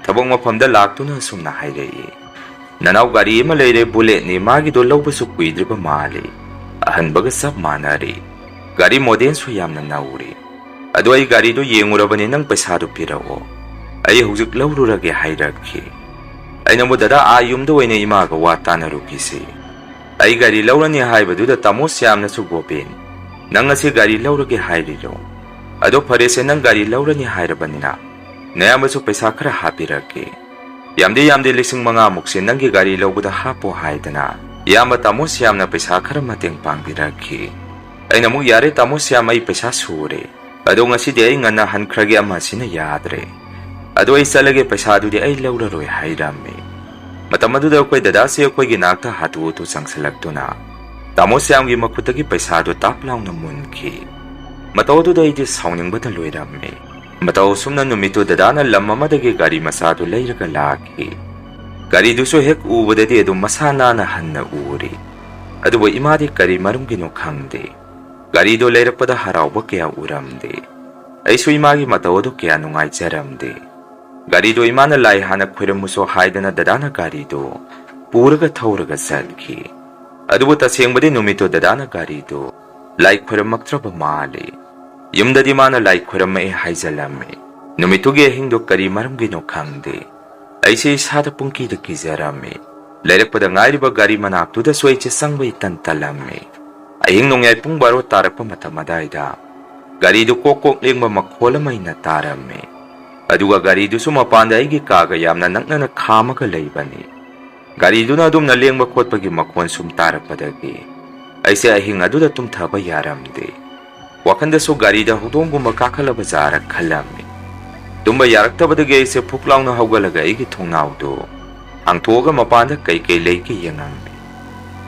ꯊꯕꯛ ꯃꯐꯝꯗ ꯂꯥꯛꯇꯨꯅ ꯑꯁꯨꯝꯅ ꯍꯥꯏꯔꯛꯏ, "ꯅꯅꯥꯎ ꯒꯥꯔꯤ ꯑꯃ ꯂꯩꯔꯦ, ꯕꯨꯂꯦꯠꯅꯤ, ꯃꯥꯒꯤꯗꯣ ꯂꯧꯕꯁꯨ ꯀꯨꯏꯗ꯭ꯔꯤꯕ ꯃꯥꯜꯂꯤ꯫ ꯑꯍꯟꯕꯒ ꯆꯞ ꯃꯥꯟꯅꯔꯤ꯫ ꯒꯥꯔꯤ ꯃꯣꯗꯦꯜꯁꯨ ꯌꯥꯝꯅ ꯅꯧꯔꯤ꯫ ꯑꯗꯣ ꯑꯩ ꯒꯥꯔꯤꯗꯣ ꯌꯦꯡꯉꯨꯔꯕꯅꯤ, ꯅꯪ ꯄꯩꯁꯥꯗꯣ ꯄꯤꯔꯛꯑꯣ꯫ ꯑꯩ ꯍꯧꯖꯤꯛ ꯂꯧꯔꯨꯔꯒꯦ" ꯍꯥꯏꯔꯛꯈꯤ꯫ ꯑꯩꯅ ꯑꯃꯨꯛ, "ꯗꯗꯥ, ꯑꯥ ꯌꯨꯝꯗ ꯑꯣꯏꯅ ꯏꯃꯥꯒ ꯋꯥ ꯇꯥꯅꯔꯨꯈꯤꯁꯤ꯫ ꯑꯩ ꯒꯥꯔꯤ ꯂꯧꯔꯅꯤ ꯍꯥꯏꯕꯗꯨꯗ ꯇꯥꯃꯣ ꯁ꯭ꯌꯥꯝꯅꯁꯨ, 'ꯒꯣꯕꯤꯟ, ꯅꯪ ꯉꯁꯤ ꯒꯥꯔꯤ ꯂꯧꯔꯒꯦ ꯍꯥꯏꯔꯤꯔꯣ? ꯑꯗꯣ ꯐꯔꯦꯁꯦ, ꯅꯪ ꯒꯥꯔꯤ ꯂꯧꯔꯅꯤ ꯍꯥꯏꯔꯕꯅꯤꯅ ꯅꯌꯥꯝꯕꯁꯨ ꯄꯩꯁꯥ ꯈꯔ ꯍꯥꯞꯄꯤꯔꯛꯀꯦ꯫ ꯌꯥꯝꯗꯤ ꯌꯥꯝꯗꯦ, ꯂꯤꯁꯤꯡ ꯃꯉꯥꯃꯨꯛꯁꯦ ꯅꯪꯒꯤ ꯒꯥꯔꯤ ꯂꯧꯕꯗ ꯍꯥꯞꯄꯣ" ꯍꯥꯏꯗꯅ ꯏꯌꯥꯝꯕ ꯇꯥꯃꯣ ꯁ꯭ꯌꯥꯝꯅ ꯄꯩꯁꯥ ꯈꯔ ꯃꯇꯦꯡ ꯄꯥꯡꯕꯤꯔꯛꯈꯤ꯫ ꯑꯩꯅ ꯑꯃꯨꯛ, "ꯌꯥꯔꯦ ꯇꯥꯃꯣ ꯁ꯭ꯌꯥꯝ, ꯑꯩ ꯄꯩꯁꯥ ꯁꯨꯔꯦ꯫ ꯑꯗꯣ ꯉꯁꯤꯗꯤ ꯑꯩ ꯉꯟꯅ ꯍꯟꯈ꯭ꯔꯒꯦ, ꯑꯃꯁꯤꯅ ꯌꯥꯗ꯭ꯔꯦ꯫ "ꯑꯗꯨ ꯑꯩ ꯆꯠꯂꯒꯦ, ꯄꯩꯁꯥꯗꯨꯗꯤ ꯑꯩ ꯂꯧꯔꯔꯣꯏ" ꯍꯥꯏꯔꯝꯃꯤ꯫ ꯃꯇꯝ ꯑꯗꯨꯗ ꯑꯩꯈꯣꯏ ꯗꯗꯥꯁꯤ ꯑꯩꯈꯣꯏꯒꯤ ꯅꯥꯛꯇ ꯍꯥꯊꯨ ꯍꯥꯊꯨ ꯆꯪꯁꯤꯜꯂꯛꯇꯨꯅ ꯇꯥꯃꯣ ꯁ꯭ꯌꯥꯝꯒꯤ ꯃꯈꯨꯠꯇꯒꯤ ꯄꯩꯁꯥꯗꯨ ꯇꯥꯞ ꯂꯥꯎꯅ ꯃꯨꯟꯈꯤ꯫ ꯃꯇꯧ ꯑꯗꯨꯗ ꯑꯩꯗꯤ ꯁꯥꯎꯅꯤꯡꯕꯅ ꯂꯣꯏꯔꯝꯃꯤ꯫ ꯃꯇꯧ ꯑꯁꯨꯝꯅ ꯅꯨꯃꯤꯠꯇꯨ ꯗꯗꯥꯅ ꯂꯝ ꯑꯃꯗꯒꯤ ꯒꯥꯔꯤ ꯃꯆꯥꯗꯨ ꯂꯩꯔꯒ ꯂꯥꯛꯈꯤ꯫ ꯒꯥꯔꯤꯗꯨꯁꯨ ꯍꯦꯛ ꯎꯕꯗꯗꯤ ꯑꯗꯨꯝ ꯃꯁꯥ ꯅꯥꯟꯅ ꯍꯟꯅ ꯎꯔꯤ꯫ ꯑꯗꯨꯕꯨ ꯏꯃꯥꯗꯤ ꯀꯔꯤ ꯃꯔꯝꯒꯤꯅꯣ ꯈꯪꯗꯦ, ꯒꯥꯔꯤꯗꯣ ꯂꯩꯔꯛꯄꯗ ꯍꯔꯥꯎꯕ ꯀꯌꯥ ꯎꯔꯝꯗꯦ꯫ ꯑꯩꯁꯨ ꯏꯃꯥꯒꯤ ꯃꯇꯧ ꯑꯗꯨ ꯀꯌꯥ ꯅꯨꯡꯉꯥꯏꯖꯔꯝꯗꯦ꯫ ꯒꯥꯔꯤꯗꯣ ꯏꯃꯥꯅ ꯂꯥꯏ ꯍꯥꯟꯅ ꯈꯣꯏꯔꯝꯃꯨꯁꯣ ꯍꯥꯏꯗꯅ ꯗꯗꯥꯅ ꯒꯥꯔꯤꯗꯣ ꯄꯨꯔꯒ ꯊꯧꯔꯒ ꯆꯠꯈꯤ꯫ ꯑꯗꯨꯕꯨ ꯇꯁꯦꯡꯕꯗꯤ ꯅꯨꯃꯤꯠꯇꯨ ꯗꯗꯥꯅ ꯒꯥꯔꯤꯗꯣ ꯂꯥꯏ ꯈꯣꯏꯔꯝꯃꯛꯇ꯭ꯔꯕ ꯃꯥꯜꯂꯤ꯫ ꯌꯨꯝꯗꯗꯤ ꯃꯥꯅ ꯂꯥꯏ ꯈꯣꯏꯔꯝꯃꯛꯑꯦ ꯍꯥꯏꯖꯜꯂꯝꯃꯤ꯫ ꯅꯨꯃꯤꯠꯇꯨꯒꯤ ꯑꯍꯤꯡꯗꯣ ꯀꯔꯤ ꯃꯔꯝꯒꯤꯅꯣ ꯈꯪꯗꯦ, ꯑꯩꯁꯦ ꯏꯁꯥꯗ ꯄꯨꯡꯀꯤꯗ ꯀꯤꯖꯔꯝꯃꯤ꯫ ꯂꯩꯔꯛꯄꯗ ꯉꯥꯏꯔꯤꯕ ꯒꯥꯔꯤ ꯃꯅꯥꯛꯇꯨꯗꯁꯨ ꯑꯩꯁꯦ ꯆꯪꯕ ꯏꯇꯟ ꯇꯜꯂꯝꯃꯤ꯫ ꯑꯍꯤꯡ ꯅꯣꯡꯌꯥꯏ ꯄꯨꯡ ꯕꯥꯔꯣ ꯇꯥꯔꯛꯄ ꯃꯇꯝ ꯑꯗꯥꯏꯗ ꯒꯥꯔꯤꯗꯨ ꯀꯣꯛ ꯀꯣꯛ ꯂꯦꯡꯕ ꯃꯈꯣꯜ ꯑꯃ ꯑꯩꯅ ꯇꯥꯔꯝꯃꯤ꯫ ꯑꯗꯨꯒ ꯒꯥꯔꯤꯗꯨꯁꯨ ꯃꯄꯥꯟꯗ ꯑꯩꯒꯤ ꯀꯥꯒ ꯌꯥꯝꯅ ꯅꯛꯅꯅ ꯈꯥꯝꯃꯒ ꯂꯩꯕꯅꯤ꯫ ꯒꯥꯔꯤꯗꯨꯅ ꯑꯗꯨꯝꯅ ꯂꯦꯡꯕ ꯈꯣꯠꯄꯒꯤ ꯃꯈꯣꯟ ꯁꯨꯝ ꯇꯥꯔꯛꯄꯗꯒꯤ ꯑꯩꯁꯦ ꯑꯍꯤꯡ ꯑꯗꯨꯗ ꯇꯨꯝꯊꯕ ꯌꯥꯔꯝꯗꯦ꯫ ꯋꯥꯈꯟꯗꯁꯨ ꯒꯥꯔꯤꯗ ꯍꯧꯗꯣꯡꯒꯨꯝꯕ ꯀꯥꯈꯠꯂꯕ ꯖꯥꯔ ꯈꯜꯂꯝꯃꯤ꯫ ꯇꯨꯝꯕ ꯌꯥꯔꯛꯇꯕꯗꯒꯤ ꯑꯩꯁꯦ ꯐꯨꯛ ꯂꯥꯎꯅ ꯍꯧꯒꯠꯂꯒ ꯑꯩꯒꯤ ꯊꯣꯡꯅꯥꯎꯗꯨ ꯍꯥꯡꯇꯣꯛꯑꯒ ꯃꯄꯥꯟꯗ ꯀꯩꯀꯩ ꯂꯩꯒꯦ ꯌꯦꯡꯉꯝꯃꯤ꯫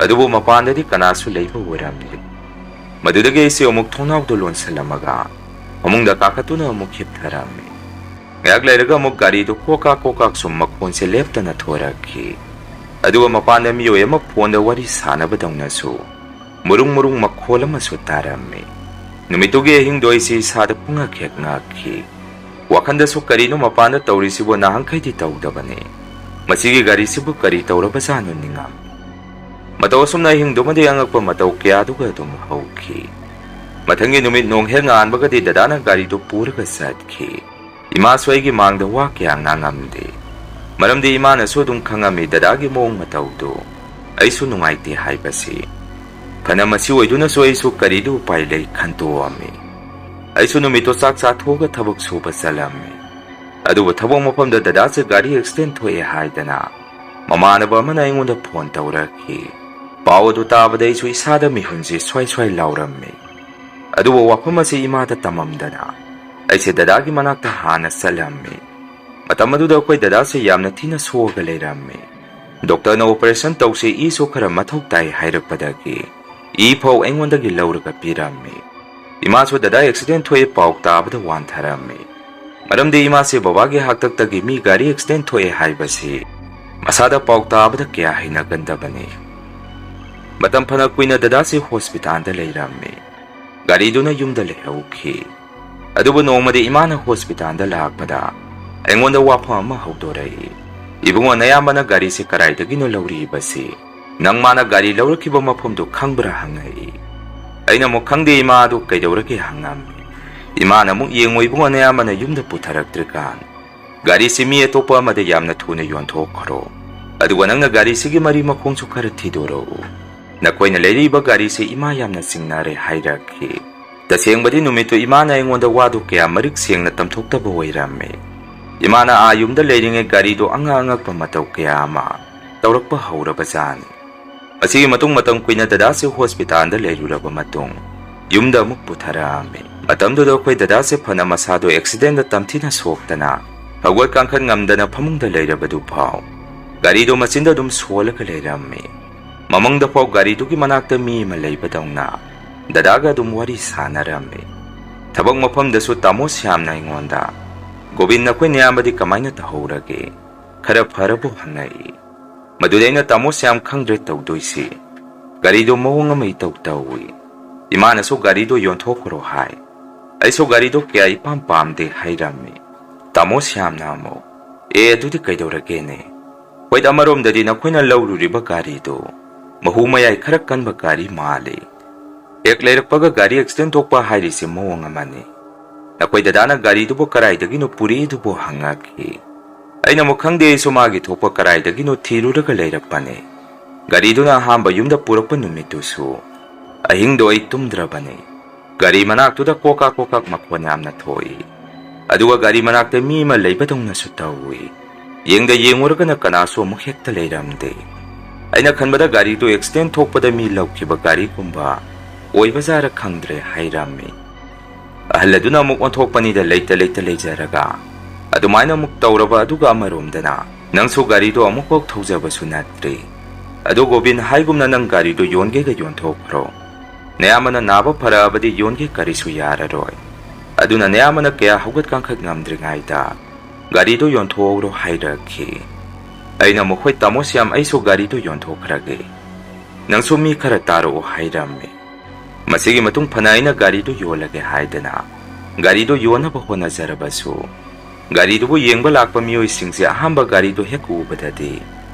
ꯑꯗꯨꯕꯨ ꯃꯄꯥꯟꯗꯗꯤ ꯀꯅꯥꯁꯨ ꯂꯩꯕ ꯑꯣꯏꯔꯝꯗꯦ꯫ ꯃꯗꯨꯗꯒꯤ ꯑꯩꯁꯦ ꯑꯃꯨꯛ ꯊꯣꯡꯅꯥꯎꯗꯨ ꯂꯣꯟꯁꯤꯜꯂꯝꯃꯒ ꯐꯃꯨꯡꯗ ꯀꯥꯈꯠꯇꯨꯅ ꯑꯃꯨꯛ ꯍꯤꯞꯊꯔꯝꯃꯤ꯫ ꯉꯥꯏꯍꯥꯛ ꯂꯩꯔꯒ ꯑꯃꯨꯛ ꯒꯥꯔꯤꯗꯨ ꯀꯣꯀꯥꯛ ꯀꯣꯀꯥꯛ ꯁꯨꯝ ꯃꯈꯣꯟꯁꯦ ꯂꯦꯞꯇꯅ ꯊꯣꯔꯛꯈꯤ꯫ ꯑꯗꯨꯒ ꯃꯄꯥꯟꯗ ꯃꯤꯑꯣꯏ ꯑꯃ ꯐꯣꯟꯗ ꯋꯥꯔꯤ ꯁꯥꯟꯅꯕꯗꯧꯅꯁꯨ ꯃꯨꯔꯨꯡ ꯃꯨꯔꯨꯡ ꯃꯈꯣꯜ ꯑꯃꯁꯨ ꯇꯥꯔꯝꯃꯤ꯫ ꯅꯨꯃꯤꯠꯇꯨꯒꯤ ꯑꯍꯤꯡꯗꯣ ꯑꯩꯁꯤ ꯏꯁꯥꯗ ꯄꯨꯡꯉꯛ ꯍꯦꯛ ꯉꯛꯈꯤ꯫ ꯋꯥꯈꯟꯗꯁꯨ ꯀꯔꯤꯅꯣ ꯃꯄꯥꯟꯗ ꯇꯧꯔꯤꯁꯤꯕꯨ, ꯅꯍꯥꯟꯈꯩꯗꯤ ꯇꯧꯗꯕꯅꯦ꯫ ꯃꯁꯤꯒꯤ ꯒꯥꯔꯤꯁꯤꯕꯨ ꯀꯔꯤ ꯇꯧꯔꯕꯖꯥꯠꯅꯣ ꯅꯤꯡꯉꯝꯃꯤ꯫ ꯃꯇꯧ ꯑꯁꯨꯝꯅ ꯑꯍꯤꯡꯗꯨꯃꯗꯤ ꯑꯉꯛꯄ ꯃꯇꯧ ꯀꯌꯥꯗꯨꯒ ꯑꯗꯨꯝ ꯍꯧꯈꯤ꯫ ꯃꯊꯪꯒꯤ ꯅꯨꯃꯤꯠ ꯅꯣꯡ ꯍꯦꯛ ꯉꯥꯟꯕꯒꯗꯤ ꯗꯗꯥꯅ ꯒꯥꯔꯤꯗꯨ ꯄꯨꯔꯒ ꯆꯠꯈꯤ꯫ ꯏꯃꯥꯁꯨ ꯑꯩꯒꯤ ꯃꯥꯡꯗ ꯋꯥ ꯀꯌꯥ ꯉꯥꯡꯉꯝꯗꯦ꯫ ꯃꯔꯝꯗꯤ ꯏꯃꯥꯅꯁꯨ ꯑꯗꯨꯝ ꯈꯪꯉꯝꯃꯤ ꯗꯗꯥꯒꯤ ꯃꯑꯣꯡ ꯃꯇꯧꯗꯨ꯫ ꯑꯩꯁꯨ ꯅꯨꯡꯉꯥꯏꯇꯦ ꯍꯥꯏꯕꯁꯤ꯫ ꯐꯅ ꯃꯁꯤ ꯑꯣꯏꯗꯨꯅꯁꯨ ꯑꯩꯁꯨ ꯀꯔꯤꯗꯤ ꯎꯄꯥꯏ ꯂꯩ ꯈꯟꯇꯣꯛꯑꯝꯃꯤ꯫ ꯑꯩꯁꯨ ꯅꯨꯃꯤꯠꯇꯣ ꯆꯥꯛ ꯆꯥꯊꯣꯛꯑꯒ ꯊꯕꯛ ꯁꯨꯕ ꯆꯠꯂꯝꯃꯤ꯫ ꯑꯗꯨꯕꯨ ꯊꯕꯛ ꯃꯐꯝꯗ ꯗꯗꯥꯁꯦ ꯒꯥꯔꯤ ꯑꯦꯛꯁꯤꯗꯦꯟ ꯊꯣꯛꯑꯦ ꯍꯥꯏꯗꯅ ꯃꯃꯥꯟꯅꯕ ꯑꯃꯅ ꯑꯩꯉꯣꯟꯗ ꯐꯣꯟ ꯇꯧꯔꯛꯈꯤ꯫ ꯄꯥꯎ ꯑꯗꯨ ꯇꯥꯕꯗ ꯑꯩꯁꯨ ꯏꯁꯥꯗ ꯃꯤꯍꯨꯟꯁꯦ ꯁ꯭ꯋꯥꯏ ꯁ꯭ꯋꯥꯏ ꯂꯥꯎꯔꯝꯃꯤ꯫ ꯑꯗꯨꯕꯨ ꯋꯥꯐꯝ ꯑꯁꯤ ꯏꯃꯥꯗ ꯇꯝꯃꯝꯗꯅ ꯑꯩꯁꯦ ꯗꯗꯥꯒꯤ ꯃꯅꯥꯛꯇ ꯍꯥꯟꯅ ꯆꯠꯂꯝꯃꯤ꯫ ꯃꯇꯝ ꯑꯗꯨꯗ ꯑꯩꯈꯣꯏ ꯗꯗꯥꯁꯦ ꯌꯥꯝꯅ ꯊꯤꯅ ꯁꯣꯛꯑꯒ ꯂꯩꯔꯝꯃꯤ꯫ ꯗꯣꯛꯇꯔꯅ "ꯑꯣꯄꯔꯦꯁꯟ ꯇꯧꯁꯦ, ꯏꯁꯨ ꯈꯔ ꯃꯊꯧ ꯇꯥꯏ" ꯍꯥꯏꯔꯛꯄꯗꯒꯤ ꯏ ꯐꯥꯎ ꯑꯩꯉꯣꯟꯗꯒꯤ ꯂꯧꯔꯒ ꯄꯤꯔꯝꯃꯤ꯫ ꯏꯃꯥꯁꯨ ꯗꯗꯥ ꯑꯦꯛꯁꯤꯗꯦꯟ ꯊꯣꯛꯑꯦ ꯄꯥꯎ ꯇꯥꯕꯗ ꯋꯥꯟꯊꯔꯝꯃꯤ꯫ ꯃꯔꯝꯗꯤ ꯏꯃꯥꯁꯦ ꯕꯕꯥꯒꯤ ꯍꯥꯛꯇꯛꯇꯒꯤ ꯃꯤ ꯒꯥꯔꯤ ꯑꯦꯛꯁꯤꯗꯦꯟ ꯊꯣꯛꯑꯦ ꯍꯥꯏꯕꯁꯤ ꯃꯁꯥꯗ ꯄꯥꯎ ꯇꯥꯕꯗ ꯀꯌꯥ ꯍꯩꯅꯒꯟꯗꯕꯅꯤ꯫ ꯃꯇꯝ ꯐꯅ ꯀꯨꯏꯅ ꯗꯗꯥꯁꯤ ꯍꯣꯁꯄꯤꯇꯥꯜꯗ ꯂꯩꯔꯝꯃꯤ꯫ ꯒꯥꯔꯤꯗꯨꯅ ꯌꯨꯝꯗ ꯂꯩꯍꯧꯈꯤ꯫ ꯑꯗꯨꯕꯨ ꯅꯣꯡꯃꯗꯤ ꯏꯃꯥꯅ ꯍꯣꯁꯄꯤꯇꯥꯜꯗ ꯂꯥꯛꯄꯗ ꯑꯩꯉꯣꯟꯗ ꯋꯥꯐꯝ ꯑꯃ ꯍꯧꯗꯣꯔꯛꯏ꯫ "ꯏꯕꯨꯡꯉꯣ, ꯅꯌꯥꯝꯕꯅ ꯒꯥꯔꯤꯁꯤ ꯀꯗꯥꯏꯗꯒꯤꯅꯣ ꯂꯧꯔꯤꯕꯁꯤ? ꯅꯪ ꯃꯥꯅ ꯒꯥꯔꯤ ꯂꯧꯔꯛꯈꯤꯕ ꯃꯐꯝꯗꯨ ꯈꯪꯕ꯭ꯔꯥ?" ꯍꯪꯉꯛꯏ꯫ ꯑꯩꯅ ꯑꯃꯨꯛ "ꯈꯪꯗꯦ ꯏꯃꯥ, ꯑꯗꯨ ꯀꯩꯗꯧꯔꯒꯦ?" ꯍꯪꯉꯝꯃꯤ꯫ ꯏꯃꯥꯅ ꯑꯃꯨꯛ "ꯌꯦꯡꯉꯣ ꯏꯕꯨꯡꯉꯣ, ꯅꯌꯥꯝꯕꯅ ꯌꯨꯝꯗ ꯄꯨꯊꯔꯛꯇ꯭ꯔꯤꯀꯥꯟ ꯒꯥꯔꯤꯁꯤ ꯃꯤ ꯑꯇꯣꯞꯄ ꯑꯃꯗ ꯌꯥꯝꯅ ꯊꯨꯅ ꯌꯣꯟꯊꯣꯛꯈ꯭ꯔꯣ꯫ ꯑꯗꯨꯒ ꯅꯪꯅ ꯒꯥꯔꯤꯁꯤꯒꯤ ꯃꯔꯤ ꯃꯈꯣꯡꯁꯨ ꯈꯔ ꯊꯤꯗꯣꯔꯛꯎ꯫ ꯅꯈꯣꯏꯅ ꯂꯩꯔꯤꯕ ꯒꯥꯔꯤꯁꯤ ꯏꯃꯥ ꯌꯥꯝꯅ ꯆꯤꯡꯅꯔꯦ" ꯍꯥꯏꯔꯛꯈꯤ꯫ ꯇꯁꯦꯡꯕꯗꯤ ꯅꯨꯃꯤꯠꯇꯨ ꯏꯃꯥꯅ ꯑꯩꯉꯣꯟꯗ ꯋꯥꯗꯨ ꯀꯌꯥ ꯃꯔꯤꯛ ꯁꯦꯡꯅ ꯇꯝꯊꯣꯛꯇꯕ ꯑꯣꯏꯔꯝꯃꯤ꯫ ꯏꯃꯥꯅ ꯑꯥ ꯌꯨꯝꯗ ꯂꯩꯔꯤꯉꯩ ꯒꯥꯔꯤꯗꯨ ꯑꯉꯛ ꯑꯉꯛꯄ ꯃꯇꯧ ꯀꯌꯥ ꯑꯃ ꯇꯧꯔꯛꯄ ꯍꯧꯔꯕꯖꯥꯠꯅꯤ꯫ ꯑꯁꯤꯒꯤ ꯃꯇꯨꯡ ꯃꯇꯝ ꯀꯨꯏꯅ ꯗꯗꯥꯁꯤ ꯍꯣꯁꯄꯤꯇꯥꯜꯗ ꯂꯩꯔꯨꯔꯕ ꯃꯇꯨꯡ ꯌꯨꯝꯗ ꯑꯃꯨꯛ ꯄꯨꯊꯔꯛꯑꯝꯃꯤ꯫ ꯃꯇꯝꯗꯨꯗ ꯑꯩꯈꯣꯏ ꯗꯗꯥꯁꯦ ꯐꯅ ꯃꯁꯥꯗꯣ ꯑꯦꯛꯁꯤꯗꯦꯟꯗ ꯇꯝꯊꯤꯅ ꯁꯣꯛꯇꯅ ꯍꯧꯒꯠ ꯀꯥꯡꯈꯠ ꯉꯝꯗꯅ ꯐꯃꯨꯡꯗ ꯂꯩꯔꯕꯗꯨ ꯐꯥꯎ ꯒꯥꯔꯤꯗꯣ ꯃꯆꯤꯟꯗ ꯑꯗꯨꯝ ꯁꯣꯜꯂꯒ ꯂꯩꯔꯝꯃꯤ꯫ ꯃꯃꯪꯗ ꯐꯥꯎ ꯒꯥꯔꯤꯗꯨꯒꯤ ꯃꯅꯥꯛꯇ ꯃꯤ ꯑꯃ ꯂꯩꯕꯗꯧꯅ ꯗꯗꯥꯒ ꯑꯗꯨꯝ ꯋꯥꯔꯤ ꯁꯥꯟꯅꯔꯝꯃꯤ꯫ ꯊꯕꯛ ꯃꯐꯝꯗꯁꯨ ꯇꯥꯃꯣ ꯁ꯭ꯌꯥꯝꯅ ꯑꯩꯉꯣꯟꯗ, "ꯒꯣꯕꯤꯟ, ꯅꯈꯣꯏ ꯅꯌꯥꯝꯕꯗꯤ ꯀꯃꯥꯏꯅ ꯇꯧꯍꯧꯔꯒꯦ? ꯈꯔ ꯐꯔꯕꯣ?" ꯍꯪꯉꯛꯏ꯫ ꯃꯗꯨꯗ ꯑꯩꯅ, "ꯇꯥꯃꯣ ꯁ꯭ꯌꯥꯝ, ꯈꯪꯗ꯭ꯔꯦ ꯇꯧꯗꯣꯏꯁꯤ꯫ ꯒꯥꯔꯤꯗꯣ ꯃꯑꯣꯡ ꯑꯃ ꯏꯇꯧ ꯇꯧꯏ꯫ ꯏꯃꯥꯅꯁꯨ ꯒꯥꯔꯤꯗꯣ ꯌꯣꯟꯊꯣꯛꯈ꯭ꯔꯣ ꯍꯥꯏ꯫ ꯑꯩꯁꯨ ꯒꯥꯔꯤꯗꯣ ꯀꯌꯥ ꯏꯄꯥꯝ ꯄꯥꯝꯗꯦ" ꯍꯥꯏꯔꯝꯃꯤ꯫ ꯇꯥꯃꯣ ꯁ꯭ꯌꯥꯝꯅ ꯑꯃꯨꯛ, "ꯑꯦ, ꯑꯗꯨꯗꯤ ꯀꯩꯗꯧꯔꯒꯦꯅꯦ? ꯍꯣꯏ, ꯑꯃꯔꯣꯝꯗꯗꯤ ꯅꯈꯣꯏꯅ ꯂꯧꯔꯨꯔꯤꯕ ꯒꯥꯔꯤꯗꯨ ꯃꯍꯨ ꯃꯌꯥꯏ ꯈꯔ ꯀꯟꯕ ꯒꯥꯔꯤ ꯃꯥꯜꯂꯤ꯫ ꯍꯦꯛ ꯂꯩꯔꯛꯄꯒ ꯒꯥꯔꯤ ꯑꯦꯛꯁꯤꯗꯦꯟ ꯊꯣꯛꯄ ꯍꯥꯏꯔꯤꯁꯤ ꯃꯑꯣꯡ ꯑꯃꯅꯤ꯫ ꯅꯈꯣꯏ ꯗꯗꯥꯅ ꯒꯥꯔꯤꯗꯨꯕꯨ ꯀꯗꯥꯏꯗꯒꯤꯅꯣ ꯄꯨꯔꯛꯏꯗꯨꯕꯨ?" ꯍꯪꯉꯛꯈꯤ꯫ ꯑꯩꯅ ꯑꯃꯨꯛ, "ꯈꯪꯗꯦ ꯑꯩꯁꯨ, ꯃꯥꯒꯤ ꯊꯣꯛꯄ ꯀꯗꯥꯏꯗꯒꯤꯅꯣ ꯊꯤꯔꯨꯔꯒ ꯂꯩꯔꯛꯄꯅꯤ꯫ ꯒꯥꯔꯤꯗꯨꯅ ꯑꯍꯥꯟꯕ ꯌꯨꯝꯗ ꯄꯨꯔꯛꯄ ꯅꯨꯃꯤꯠꯇꯨꯁꯨ ꯑꯍꯤꯡꯗꯣ ꯑꯩ ꯇꯨꯝꯗ꯭ꯔꯕꯅꯤ꯫ ꯒꯥꯔꯤ ꯃꯅꯥꯛꯇꯨꯗ ꯀꯣꯀꯥꯛ ꯀꯣꯀꯥꯛ ꯃꯈꯣꯟ ꯌꯥꯝꯅ ꯊꯣꯛꯏ꯫ ꯑꯗꯨꯒ ꯒꯥꯔꯤ ꯃꯅꯥꯛꯇ ꯃꯤ ꯑꯃ ꯂꯩꯕꯗꯧꯅꯁꯨ ꯇꯧꯏ꯫ ꯌꯦꯡꯗ ꯌꯦꯡꯉꯨꯔꯒꯅ ꯀꯅꯥꯁꯨ ꯑꯃꯨꯛ ꯍꯦꯛꯇ ꯂꯩꯔꯝꯗꯦ꯫ ꯑꯩꯅ ꯈꯟꯕꯗ ꯒꯥꯔꯤꯗꯨ ꯑꯦꯛꯁꯤꯗꯦꯟ ꯊꯣꯛꯄꯗ ꯃꯤ ꯂꯧꯈꯤꯕ ꯒꯥꯔꯤꯒꯨꯝꯕ ꯑꯣꯏꯕꯖꯥꯔ ꯈꯪꯗ꯭ꯔꯦ" ꯍꯥꯏꯔꯝꯃꯤ꯫ ꯑꯍꯜ ꯑꯗꯨꯅ ꯑꯃꯨꯛ ꯑꯣꯟꯊꯣꯛꯄꯅꯤꯗ, "ꯂꯩꯇ ꯂꯩꯇ ꯂꯩꯖꯔꯒ ꯑꯗꯨꯃꯥꯏꯅ ꯑꯃꯨꯛ ꯇꯧꯔꯕ ꯑꯗꯨꯒ ꯑꯃꯔꯣꯝꯗꯅ, "ꯅꯪꯁꯨ ꯒꯥꯔꯤꯗꯣ ꯑꯃꯨꯛꯐꯥꯎ ꯊꯧꯖꯕꯁꯨ ꯅꯠꯇ꯭ꯔꯤ꯫ ꯑꯗꯣ ꯒꯣꯕꯤꯟ, ꯍꯥꯏꯒꯨꯝꯅ ꯅꯪ ꯒꯥꯔꯤꯗꯣ ꯌꯣꯟꯒꯦꯒ ꯌꯣꯟꯊꯣꯛꯈ꯭ꯔꯣ꯫ ꯅꯌꯥꯝꯕꯅ ꯅꯥꯕ ꯐꯔꯛꯑꯕꯗꯤ ꯌꯣꯟꯒꯦ ꯀꯔꯤꯁꯨ ꯌꯥꯔꯔꯣꯏ꯫ ꯑꯗꯨꯅ ꯅꯌꯥꯝꯕꯅ ꯀꯌꯥ ꯍꯧꯒꯠ ꯀꯥꯡꯈꯠ ꯉꯝꯗ꯭ꯔꯤꯉꯩꯗ ꯒꯥꯔꯤꯗꯣ ꯌꯣꯟꯊꯣꯛꯍꯧꯔꯣ" ꯍꯥꯏꯔꯛꯈꯤ꯫ ꯑꯩꯅ ꯑꯃꯨꯛ, "ꯍꯣꯏ ꯇꯥꯃꯣ ꯁ꯭ꯌꯥꯝ, ꯑꯩꯁꯨ ꯒꯥꯔꯤꯗꯣ ꯌꯣꯟꯊꯣꯛꯈ꯭ꯔꯒꯦ꯫ ꯅꯪꯁꯨ ꯃꯤ ꯈꯔ ꯇꯥꯔꯛꯑꯣ" ꯍꯥꯏꯔꯝꯃꯤ꯫ ꯃꯁꯤꯒꯤ ꯃꯇꯨꯡ ꯐꯅ ꯑꯩꯅ ꯒꯥꯔꯤꯗꯨ ꯌꯣꯜꯂꯒꯦ ꯍꯥꯏꯗꯅ ꯒꯥꯔꯤꯗꯨ ꯌꯣꯟꯅꯕ ꯍꯣꯠꯅꯖꯔꯕꯁꯨ, ꯒꯥꯔꯤꯗꯨꯕꯨ ꯌꯦꯡꯕ ꯂꯥꯛꯄ ꯃꯤꯑꯣꯏꯁꯤꯡꯁꯦ ꯑꯍꯥꯟꯕ ꯒꯥꯔꯤꯗꯨ ꯍꯦꯛ ꯎꯕꯗꯗꯤ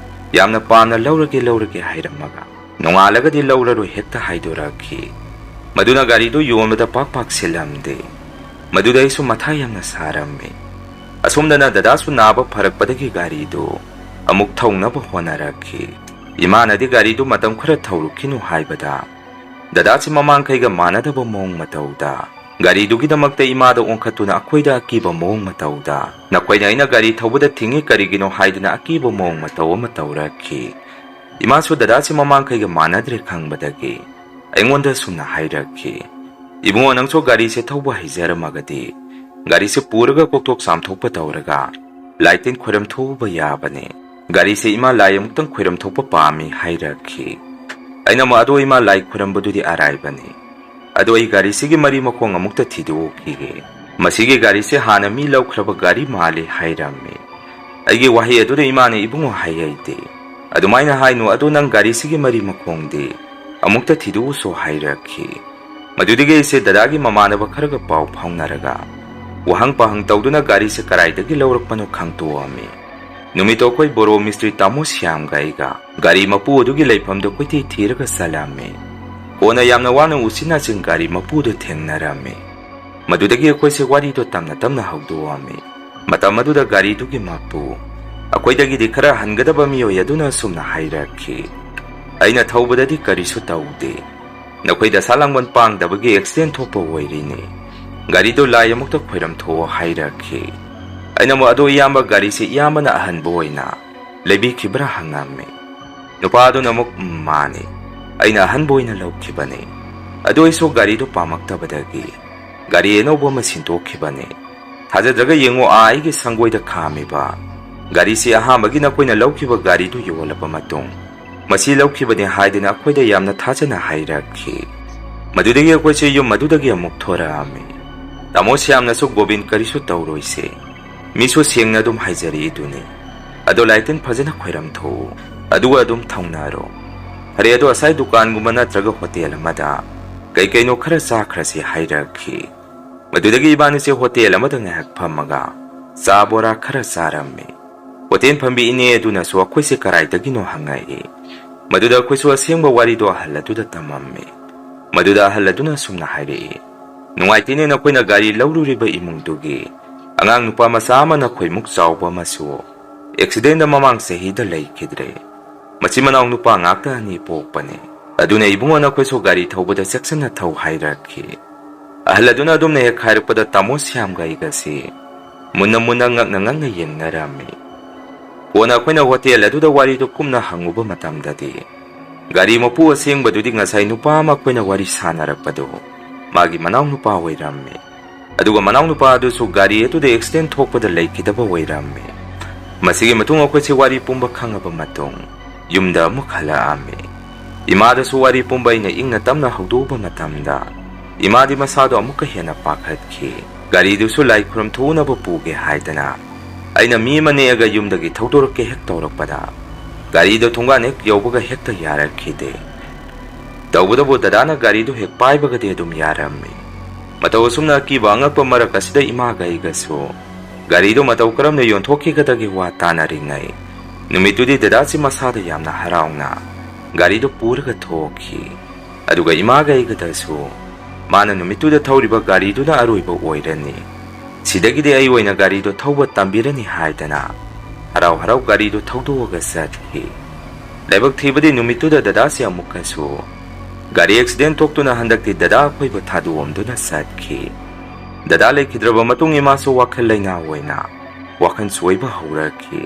ꯌꯥꯝꯅ ꯄꯥꯝꯅ "ꯂꯧꯔꯒꯦ, ꯂꯧꯔꯒꯦ" ꯍꯥꯏꯔꯝꯃꯒ, ꯅꯣꯡꯉꯥꯜꯂꯒꯗꯤ "ꯂꯧꯔꯔꯣꯏ" ꯍꯦꯛꯇ ꯍꯥꯏꯗꯣꯔꯛꯈꯤ꯫ ꯃꯗꯨꯅ ꯒꯥꯔꯤꯗꯨ ꯌꯣꯟꯕꯗ ꯄꯥꯛ ꯄꯥꯛ ꯁꯤꯜꯂꯝꯗꯦ꯫ ꯃꯗꯨꯗ ꯑꯩꯁꯨ ꯃꯊꯥ ꯌꯥꯝꯅ ꯁꯥꯔꯝꯃꯤ꯫ ꯑꯁꯣꯝꯗꯅ ꯗꯗꯥꯁꯨ ꯅꯥꯕ ꯐꯔꯛꯄꯗꯒꯤ ꯒꯥꯔꯤꯗꯨ ꯑꯃꯨꯛ ꯊꯧꯅꯕ ꯍꯣꯠꯅꯔꯛꯈꯤ꯫ ꯏꯃꯥꯅꯗꯤ ꯒꯥꯔꯤꯗꯨ ꯃꯇꯝ ꯈꯔ ꯊꯧꯔꯨꯈꯤꯅꯨ ꯍꯥꯏꯕꯗ, ꯗꯗꯥꯁꯤ ꯃꯃꯥꯡꯈꯩꯒ ꯃꯥꯟꯅꯗꯕ ꯃꯑꯣꯡ ꯃꯇꯧꯗ, ꯒꯥꯔꯤꯗꯨꯒꯤꯗꯃꯛꯇ ꯏꯃꯥꯗ ꯑꯣꯟꯈꯠꯇꯨꯅ ꯑꯩꯈꯣꯏꯗ ꯑꯀꯤꯕ ꯃꯑꯣꯡ ꯃꯇꯧꯗ, "ꯅꯈꯣꯏꯅ ꯑꯩꯅ ꯒꯥꯔꯤ ꯊꯧꯕꯗ ꯊꯤꯡꯉꯤ ꯀꯔꯤꯒꯤꯅꯣ?" ꯍꯥꯏꯗꯨꯅ ꯑꯀꯤꯕ ꯃꯑꯣꯡ ꯃꯇꯧ ꯑꯃ ꯇꯧꯔꯛꯈꯤ꯫ ꯏꯃꯥꯁꯨ ꯗꯗꯥꯁꯤ ꯃꯃꯥꯡꯈꯩꯒ ꯃꯥꯟꯅꯗ꯭ꯔꯦ ꯈꯪꯕꯗꯒꯤ ꯑꯩꯉꯣꯟꯗ ꯁꯨꯝꯅ ꯍꯥꯏꯔꯛꯈꯤ, "ꯏꯕꯨꯡꯉꯣ, ꯅꯪꯁꯨ ꯒꯥꯔꯤꯁꯦ ꯊꯧꯕ ꯍꯩꯖꯔꯝꯃꯒꯗꯤ ꯒꯥꯔꯤꯁꯦ ꯄꯨꯔꯒ ꯀꯣꯛꯊꯣꯛ ꯆꯥꯝꯊꯣꯛꯄ ꯇꯧꯔꯒ ꯂꯥꯏ ꯇꯤꯟ ꯈꯣꯏꯔꯝ ꯊꯣꯛꯎꯕ ꯌꯥꯕꯅꯤ꯫ ꯒꯥꯔꯤꯁꯦ ꯏꯃꯥ ꯂꯥꯏ ꯑꯃꯨꯛꯇꯪ ꯈꯣꯏꯔꯝ ꯊꯣꯛꯄ ꯄꯥꯝꯃꯤ" ꯍꯥꯏꯔꯛꯈꯤ꯫ ꯑꯩꯅ ꯑꯃꯨꯛ, "ꯑꯗꯣ ꯏꯃꯥ, ꯂꯥꯏ ꯈꯣꯏꯔꯝꯕꯗꯨꯗꯤ ꯑꯔꯥꯏꯕꯅꯤ꯫ ꯑꯗꯣ ꯑꯩ ꯒꯥꯔꯤꯁꯤꯒꯤ ꯃꯔꯤ ꯃꯈꯣꯡ ꯑꯃꯨꯛꯇ ꯊꯤꯗꯣꯛꯎꯈꯤꯒꯦ꯫ ꯃꯁꯤꯒꯤ ꯒꯥꯔꯤꯁꯦ ꯍꯥꯟꯅ ꯃꯤ ꯂꯧꯈ꯭ꯔꯕ ꯒꯥꯔꯤ ꯃꯥꯜꯂꯤ" ꯍꯥꯏꯔꯝꯃꯤ꯫ ꯑꯩꯒꯤ ꯋꯥꯍꯩ ꯑꯗꯨꯗ ꯏꯃꯥꯅ, "ꯏꯕꯨꯡꯉꯣ, ꯍꯥꯏꯍꯩꯗꯦ꯫ ꯑꯗꯨꯃꯥꯏꯅ ꯍꯥꯏꯅꯨ꯫ ꯑꯗꯣ ꯅꯪ ꯒꯥꯔꯤꯁꯤꯒꯤ ꯃꯔꯤ ꯃꯈꯣꯡꯗꯤ ꯑꯃꯨꯛꯇ ꯊꯤꯗꯣꯛꯎꯁꯣ" ꯍꯥꯏꯔꯛꯈꯤ꯫ ꯃꯗꯨꯗꯒꯤ ꯑꯩꯁꯦ ꯗꯗꯥꯒꯤ ꯃꯃꯥꯟꯅꯕ ꯈꯔꯒ ꯄꯥꯎ ꯐꯥꯎꯅꯔꯒ ꯋꯥꯍꯪ ꯄꯥꯍꯪ ꯇꯧꯗꯨꯅ ꯒꯥꯔꯤꯁꯦ ꯀꯗꯥꯏꯗꯒꯤ ꯂꯧꯔꯛꯄꯅꯣ ꯈꯪꯇꯣꯛꯑꯝꯃꯤ꯫ ꯅꯨꯃꯤꯠꯇꯣ ꯑꯩꯈꯣꯏ ꯕꯣꯔꯣ ꯃꯤꯁꯇ꯭ꯔꯤ ꯇꯥꯃꯣ ꯁ꯭ꯌꯥꯝꯒ ꯑꯩꯒ ꯒꯥꯔꯤ ꯃꯄꯨ ꯑꯗꯨꯒꯤ ꯂꯩꯐꯝꯗꯨ ꯀꯣꯏꯊꯤ ꯊꯤꯔꯒ ꯆꯠꯂꯝꯃꯤ꯫ ꯀꯣꯟꯅ ꯌꯥꯝꯅ ꯋꯥꯅ ꯎꯆꯤꯟ ꯅꯥꯆꯤꯟ ꯒꯥꯔꯤ ꯃꯄꯨꯗꯨ ꯊꯦꯡꯅꯔꯝꯃꯤ꯫ ꯃꯗꯨꯗꯒꯤ ꯑꯩꯈꯣꯏꯁꯦ ꯋꯥꯔꯤꯗꯣ ꯇꯞꯅ ꯇꯞꯅ ꯍꯧꯗꯣꯛꯑꯝꯃꯤ꯫ ꯃꯇꯝ ꯑꯗꯨꯗ ꯒꯥꯔꯤꯗꯨꯒꯤ ꯃꯄꯨ, ꯑꯩꯈꯣꯏꯗꯒꯤꯗꯤ ꯈꯔ ꯍꯟꯒꯗꯕ ꯃꯤꯑꯣꯏ ꯑꯗꯨꯅ ꯑꯁꯨꯝꯅ ꯍꯥꯏꯔꯛꯈꯤ, "ꯑꯩꯅ ꯊꯧꯕꯗꯗꯤ ꯀꯔꯤꯁꯨ ꯇꯧꯗꯦ꯫ ꯅꯈꯣꯏ ꯗꯁꯥ ꯂꯥꯡꯕꯟ ꯄꯥꯡꯗꯕꯒꯤ ꯑꯦꯛꯁꯤꯗꯦꯟ ꯊꯣꯛꯄ ꯑꯣꯏꯔꯤꯅꯤ꯫ ꯒꯥꯔꯤꯗꯨ ꯂꯥꯏ ꯑꯃꯨꯛꯇ ꯈꯣꯏꯔꯝ ꯊꯣꯛꯑꯣ" ꯍꯥꯏꯔꯛꯈꯤ꯫ ꯑꯩꯅ ꯑꯃꯨꯛ, "ꯑꯗꯣ ꯏꯌꯥꯝꯕ, ꯒꯥꯔꯤꯁꯦ ꯏꯌꯥꯝꯕꯅ ꯑꯍꯟꯕ ꯑꯣꯏꯅ ꯂꯩꯕꯤꯈꯤꯕ꯭ꯔꯥ?" ꯍꯪꯉꯝꯃꯤ꯫ ꯅꯨꯄꯥ ꯑꯗꯨꯅ ꯑꯃꯨꯛ, "ꯎꯝ, ꯃꯥꯅꯤ꯫ ꯑꯩꯅ ꯑꯍꯟꯕ ꯑꯣꯏꯅ ꯂꯧꯈꯤꯕꯅꯤ꯫ ꯑꯗꯨ ꯑꯩꯁꯨ ꯒꯥꯔꯤꯗꯨ ꯄꯥꯝꯃꯛꯇꯕꯗꯒꯤ ꯒꯥꯔꯤ ꯑꯅꯧꯕ ꯑꯃ ꯁꯤꯟꯗꯣꯛꯈꯤꯕꯅꯤ꯫ "ꯊꯥꯖꯗ꯭ꯔꯒ ꯌꯦꯡꯉꯨ, ꯑꯥ ꯑꯩꯒꯤ ꯁꯪꯒꯣꯏꯗ ꯈꯥꯝꯃꯤꯕ ꯒꯥꯔꯤꯁꯤ ꯑꯍꯥꯟꯕꯒꯤ ꯅꯈꯣꯏꯅ ꯂꯧꯈꯤꯕ ꯒꯥꯔꯤꯗꯨ ꯌꯣꯜꯂꯕ ꯃꯇꯨꯡ ꯃꯁꯤ ꯂꯧꯈꯤꯕꯅꯤ" ꯍꯥꯏꯗꯨꯅ ꯑꯩꯈꯣꯏꯗ ꯌꯥꯝꯅ ꯊꯥꯖꯅ ꯍꯥꯏꯔꯛꯈꯤ꯫ ꯃꯗꯨꯗꯒꯤ ꯑꯩꯈꯣꯏꯁꯦ ꯌꯨꯝ ꯑꯗꯨꯗꯒꯤ ꯑꯃꯨꯛ ꯊꯣꯔꯛꯑꯝꯃꯤ꯫ ꯇꯥꯃꯣ ꯁ꯭ꯌꯥꯝꯅꯁꯨ "ꯒꯣꯕꯤꯟ, ꯀꯔꯤꯁꯨ ꯇꯧꯔꯣꯏꯁꯦ, ꯃꯤꯁꯨ ꯁꯦꯡꯅ ꯑꯗꯨꯝ ꯍꯥꯏꯖꯔꯛꯏꯗꯨꯅꯤ, ꯑꯗꯣ ꯂꯥꯏꯇꯤꯟ ꯐꯖꯅ ꯈꯣꯏꯔꯝꯊꯣꯛꯎ, ꯑꯗꯨꯒ ꯑꯗꯨꯝ ꯊꯧꯅꯔꯣ꯫ ꯐꯔꯦ, ꯑꯗꯣ ꯑꯁꯥꯏ ꯗꯨꯀꯥꯟꯒꯨꯝꯕ ꯅꯠꯇ꯭ꯔꯒ ꯍꯣꯇꯦꯜ ꯑꯃꯗ ꯀꯩ ꯀꯩꯅꯣ ꯈꯔ ꯆꯥꯈ꯭ꯔꯁꯤ" ꯍꯥꯏꯔꯛꯈꯤ꯫ ꯃꯗꯨꯗꯒꯤ ꯏꯕꯥꯅꯤꯁꯦ ꯍꯣꯇꯦꯜ ꯑꯃꯗ ꯉꯥꯏꯍꯥꯛ ꯐꯝꯃꯒ ꯆꯥ ꯕꯣꯔꯥ ꯈꯔ ꯆꯥꯔꯝꯃꯤ꯫ ꯍꯣꯇꯦꯜ ꯐꯝꯕꯤ ꯏꯅꯦ ꯑꯗꯨꯅꯁꯨ ꯑꯩꯈꯣꯏꯁꯦ ꯀꯔꯥꯏꯗꯒꯤꯅꯣ ꯍꯪꯉꯛꯏ꯫ ꯃꯗꯨꯗ ꯑꯩꯈꯣꯏꯁꯨ ꯑꯁꯦꯡꯕ ꯋꯥꯔꯤꯗꯣ ꯑꯍꯜ ꯑꯗꯨꯗ ꯇꯝꯃꯝꯃꯤ꯫ ꯃꯗꯨꯗ ꯑꯍꯜ ꯑꯗꯨꯅ ꯑꯁꯨꯝꯅ ꯍꯥꯏꯔꯛꯏ, "ꯅꯨꯡꯉꯥꯏꯇꯦꯅꯦ, ꯅꯈꯣꯏꯅ ꯒꯥꯔꯤ ꯂꯧꯔꯨꯔꯤꯕ ꯏꯃꯨꯡꯗꯨꯒꯤ ꯑꯉꯥꯡ ꯅꯨꯄꯥ ꯃꯆꯥ ꯑꯃ ꯅꯈꯣꯏꯃꯨꯛ ꯆꯥꯎꯕ ꯑꯃꯁꯨ ꯑꯦꯛꯁꯤꯗꯦꯟꯗ ꯃꯃꯥꯡ ꯆꯍꯤꯗ ꯂꯩꯈꯤꯗ꯭ꯔꯦ꯫ ꯃꯆꯤꯟ ꯃꯅꯥꯎ ꯅꯨꯄꯥ ꯉꯥꯛꯇ ꯑꯅꯤ ꯄꯣꯛꯄꯅꯦ꯫ ꯑꯗꯨꯅ ꯏꯕꯨꯡꯉꯣ, ꯅꯈꯣꯏꯁꯨ ꯒꯥꯔꯤ ꯊꯧꯕꯗ ꯆꯦꯛꯁꯤꯟꯅ ꯊꯧ" ꯍꯥꯏꯔꯛꯈꯤ꯫ ꯑꯍꯜ ꯑꯗꯨꯅ ꯑꯗꯨꯝꯅ ꯍꯦꯛ ꯍꯥꯏꯔꯛꯄꯗ ꯇꯥꯃꯣ ꯁ꯭ꯌꯥꯝꯒ ꯑꯩꯒꯁꯤ ꯃꯨꯟꯅ ꯃꯨꯟꯅ ꯉꯛꯅ ꯉꯛꯅ ꯌꯦꯡꯅꯔꯝꯃꯤ꯫ ꯀꯣꯟꯅ ꯑꯩꯈꯣꯏꯅ ꯍꯣꯇꯦꯜ ꯑꯗꯨꯗ ꯋꯥꯔꯤꯗꯨ ꯀꯨꯞꯅ ꯍꯪꯉꯨꯕ ꯃꯇꯝꯗꯗꯤ, ꯒꯥꯔꯤ ꯃꯄꯨ ꯑꯁꯦꯡꯕꯗꯨꯗꯤ ꯉꯁꯥꯏ ꯅꯨꯄꯥ ꯑꯃ ꯑꯩꯈꯣꯏꯅ ꯋꯥꯔꯤ ꯁꯥꯟꯅꯔꯛꯄꯗꯨ ꯃꯥꯒꯤ ꯃꯅꯥꯎ ꯅꯨꯄꯥ ꯑꯣꯏꯔꯝꯃꯤ꯫ ꯑꯗꯨꯒ ꯃꯅꯥꯎ ꯅꯨꯄꯥ ꯑꯗꯨꯁꯨ ꯒꯥꯔꯤ ꯑꯗꯨꯗ ꯑꯦꯛꯁꯤꯗꯦꯟ ꯊꯣꯛꯄꯗ ꯂꯩꯈꯤꯗꯕ ꯑꯣꯏꯔꯝꯃꯤ꯫ ꯃꯁꯤꯒꯤ ꯃꯇꯨꯡ ꯑꯩꯈꯣꯏꯁꯤ ꯋꯥꯔꯤ ꯄꯨꯝꯕ ꯈꯪꯉꯕ ꯃꯇꯨꯡ ꯌꯨꯝꯗ ꯑꯃꯨꯛ ꯍꯜꯂꯛꯑꯝꯃꯤ꯫ ꯏꯃꯥꯗꯁꯨ ꯋꯥꯔꯤ ꯄꯨꯝꯕ ꯑꯩꯅ ꯏꯪꯅ ꯇꯞꯅ ꯍꯧꯗꯣꯛꯎꯕ ꯃꯇꯝꯗ, ꯏꯃꯥꯗꯤ ꯃꯁꯥꯗꯣ ꯑꯃꯨꯛꯀ ꯍꯦꯟꯅ ꯄꯥꯈꯠꯈꯤ꯫ ꯒꯥꯔꯤꯗꯨꯁꯨ ꯂꯥꯏ ꯈꯨꯔꯨꯝ ꯊꯣꯛꯎꯅꯕ ꯄꯨꯒꯦ ꯍꯥꯏꯗꯅ ꯑꯩꯅ ꯃꯤ ꯑꯃ ꯅꯦꯛꯑꯒ ꯌꯨꯝꯗꯒꯤ ꯊꯧꯗꯣꯔꯛꯀꯦ ꯍꯦꯛ ꯇꯧꯔꯛꯄꯗ, ꯒꯥꯔꯤꯗꯣ ꯊꯣꯡꯒꯥꯟ ꯍꯦꯛ ꯌꯧꯕꯒ ꯍꯦꯛꯇ ꯌꯥꯔꯛꯈꯤꯗꯦ꯫ ꯇꯧꯕꯇꯕꯨ ꯗꯗꯥꯅ ꯒꯥꯔꯤꯗꯨ ꯍꯦꯛ ꯄꯥꯏꯕꯒꯗꯤ ꯑꯗꯨꯝ ꯌꯥꯔꯝꯃꯤ꯫ ꯃꯇꯧ ꯑꯁꯨꯝꯅ ꯑꯀꯤꯕ ꯑꯉꯛꯄ ꯃꯔꯛ ꯑꯁꯤꯗ ꯏꯃꯥꯒ ꯑꯩꯒꯁꯨ ꯒꯥꯔꯤꯗꯨ ꯃꯇꯧ ꯀꯔꯝꯅ ꯌꯣꯟꯊꯣꯛꯈꯤꯒꯗꯒꯦ ꯋꯥ ꯇꯥꯅꯔꯤꯉꯩ, ꯅꯨꯃꯤꯠꯇꯨꯗꯤ ꯗꯗꯥꯁꯤ ꯃꯁꯥꯗ ꯌꯥꯝꯅ ꯍꯔꯥꯎꯅ ꯒꯥꯔꯤꯗꯨ ꯄꯨꯔꯒ ꯊꯣꯛꯈꯤ꯫ ꯑꯗꯨꯒ ꯏꯃꯥꯒ ꯑꯩꯒꯗꯁꯨ ꯃꯥꯅ ꯅꯨꯃꯤꯠꯇꯨꯗ ꯊꯧꯔꯤꯕ ꯒꯥꯔꯤꯗꯨꯅ ꯑꯔꯣꯏꯕ ꯑꯣꯏꯔꯅꯤ, ꯁꯤꯗꯒꯤꯗꯤ ꯑꯩ ꯑꯣꯏꯅ ꯒꯥꯔꯤꯗꯨ ꯊꯧꯕ ꯇꯝꯕꯤꯔꯅꯤ ꯍꯥꯏꯗꯅ ꯍꯔꯥꯎ ꯍꯔꯥꯎ ꯒꯥꯔꯤꯗꯨ ꯊꯧꯗꯣꯛꯑꯒ ꯆꯠꯈꯤ꯫ ꯂꯥꯏꯕꯛ ꯊꯤꯕꯗꯤ ꯅꯨꯃꯤꯠꯇꯨꯗ ꯗꯗꯥꯁꯤ ꯑꯃꯨꯛꯀꯁꯨ ꯒꯥꯔꯤ ꯑꯦꯛꯁꯤꯗꯦꯟ ꯊꯣꯛꯇꯨꯅ ꯍꯟꯗꯛꯇꯤ ꯗꯗꯥ ꯑꯩꯈꯣꯏꯕꯨ ꯊꯥꯗꯣꯛꯑꯝꯗꯨꯅ ꯆꯠꯈꯤ꯫ ꯗꯗꯥ ꯂꯩꯈꯤꯗ꯭ꯔꯕ ꯃꯇꯨꯡ ꯏꯃꯥꯁꯨ ꯋꯥꯈꯜ ꯂꯩꯅꯥ ꯑꯣꯏꯅ ꯋꯥꯈꯜ ꯆꯣꯏꯕ ꯍꯧꯔꯛꯈꯤ꯫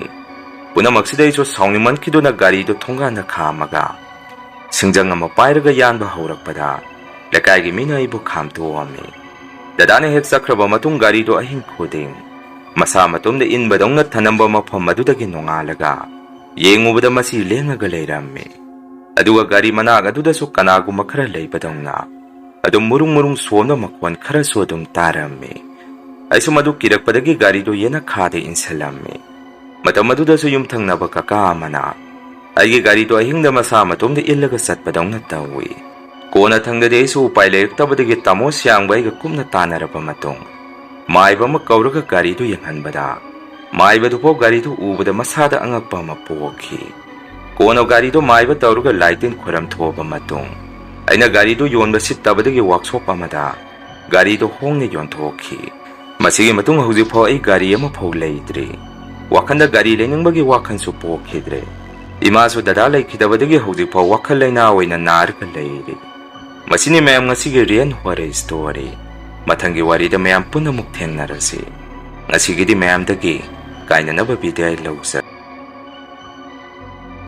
ꯄꯨꯝꯅꯃꯛꯁꯤꯗ ꯑꯩꯁꯨ ꯁꯥꯎꯅꯤꯡꯃꯟꯈꯤꯗꯨꯅ ꯒꯥꯔꯤꯗꯨ ꯊꯣꯡꯒꯥꯟꯗ ꯈꯥꯝꯃꯒ ꯁꯤꯡꯖꯪ ꯑꯃ ꯄꯥꯏꯔꯒ ꯌꯥꯟꯕ ꯍꯧꯔꯛꯄꯗ ꯂꯩꯀꯥꯏꯒꯤ ꯃꯤꯅ ꯑꯩꯕꯨ ꯈꯥꯝꯇꯣꯛꯑꯝꯃꯤ꯫ ꯗꯗꯥꯅ ꯍꯦꯛ ꯆꯠꯈ꯭ꯔꯕ ꯃꯇꯨꯡ ꯒꯥꯔꯤꯗꯣ ꯑꯍꯤꯡ ꯈꯨꯗꯤꯡ ꯃꯁꯥ ꯃꯇꯣꯝꯗ ꯏꯟꯕꯗꯧꯅ ꯊꯅꯝꯕ ꯃꯐꯝ ꯑꯗꯨꯗꯒꯤ ꯅꯣꯡꯉꯥꯜꯂꯒ ꯌꯦꯡꯉꯨꯕꯗ ꯃꯁꯤ ꯂꯦꯡꯉꯒ ꯂꯩꯔꯝꯃꯤ꯫ ꯑꯗꯨꯒ ꯒꯥꯔꯤ ꯃꯅꯥꯛ ꯑꯗꯨꯗꯁꯨ ꯀꯅꯥꯒꯨꯝꯕ ꯈꯔ ꯂꯩꯕꯗꯧꯅ ꯑꯗꯨꯝ ꯃꯨꯔꯨꯡ ꯃꯨꯔꯨꯡ ꯁꯣꯝꯅ ꯃꯈꯣꯟ ꯈꯔꯁꯨ ꯑꯗꯨꯝ ꯇꯥꯔꯝꯃꯤ꯫ ꯑꯩꯁꯨ ꯃꯗꯨ ꯀꯤꯔꯛꯄꯗꯒꯤ ꯒꯥꯔꯤꯗꯨ ꯌꯦꯅꯈꯥꯗ ꯏꯟꯁꯤꯜꯂꯝꯃꯤ꯫ ꯃꯇꯝ ꯑꯗꯨꯗꯁꯨ ꯌꯨꯝꯊꯪꯅꯕ ꯀꯀꯥ ꯑꯃꯅ ꯑꯩꯒꯤ ꯒꯥꯔꯤꯗꯨ ꯑꯍꯤꯡꯗ ꯃꯁꯥ ꯃꯇꯣꯝꯗ ꯏꯜꯂꯒ ꯆꯠꯄꯗꯧꯅ ꯇꯧꯏ꯫ ꯀꯣꯟꯅꯊꯪꯗꯗꯤ ꯑꯩꯁꯨ ꯎꯄꯥꯏ ꯂꯩꯔꯛꯇꯕꯗꯒꯤ ꯇꯥꯃꯣ ꯁꯤꯌꯥꯡꯕ ꯑꯩꯒ ꯀꯨꯞꯅ ꯇꯥꯟꯅꯔꯕ ꯃꯇꯨꯡ ꯃꯥꯏꯕ ꯑꯃ ꯀꯧꯔꯒ ꯒꯥꯔꯤꯗꯨ ꯌꯦꯡꯍꯟꯕꯗ ꯃꯥꯏꯕꯗꯨꯐꯥꯎ ꯒꯥꯔꯤꯗꯨ ꯎꯕꯗ ꯃꯁꯥꯗ ꯑꯉꯛꯄ ꯑꯃ ꯄꯣꯛꯈꯤ꯫ ꯀꯣꯟꯅ ꯒꯥꯔꯤꯗꯨ ꯃꯥꯏꯕ ꯇꯧꯔꯒ ꯂꯥꯏ ꯇꯤꯟ ꯈꯣꯏꯔꯝ ꯊꯣꯛꯑꯕ ꯃꯇꯨꯡ ꯑꯩꯅ ꯒꯥꯔꯤꯗꯨ ꯌꯣꯟꯕ ꯁꯤꯠꯇꯕꯗꯒꯤ ꯋꯥꯛꯁꯣꯞ ꯑꯃꯗ ꯒꯥꯔꯤꯗꯨ ꯍꯣꯡꯅ ꯌꯣꯟꯊꯣꯛꯈꯤ꯫ ꯃꯁꯤꯒꯤ ꯃꯇꯨꯡ ꯍꯧꯖꯤꯛꯐꯥꯎ ꯑꯩ ꯒꯥꯔꯤ ꯑꯃꯐꯥꯎ ꯂꯩꯗ꯭ꯔꯤ꯫ ꯋꯥꯈꯟꯗ ꯒꯥꯔꯤ ꯂꯩꯅꯤꯡꯕꯒꯤ ꯋꯥꯈꯟꯁꯨ ꯄꯣꯛꯈꯤꯗ꯭ꯔꯦ꯫ ꯏꯃꯥꯁꯨ ꯗꯗꯥ ꯂꯩꯈꯤꯗꯕꯗꯒꯤ ꯍꯧꯖꯤꯛꯐꯥꯎ ꯋꯥꯈꯜ ꯂꯩꯅꯥ ꯑꯣꯏꯅ ꯅꯥꯔꯒ ꯂꯩꯔꯤ꯫ ꯃꯁꯤꯅꯤ ꯃꯌꯥꯝ ꯉꯁꯤꯒꯤ real horror story꯫ ꯃꯊꯪꯒꯤ ꯋꯥꯔꯤꯗ ꯃꯌꯥꯝ ꯄꯨꯟꯅ ꯑꯃꯨꯛ ꯊꯦꯡꯅꯔꯁꯤ꯫ ꯉꯁꯤꯒꯤꯗꯤ ꯃꯌꯥꯝꯗꯒꯤ ꯀꯥꯏꯅꯅꯕ ꯕꯤꯗꯥꯏ ꯂꯧꯖꯔꯦ꯫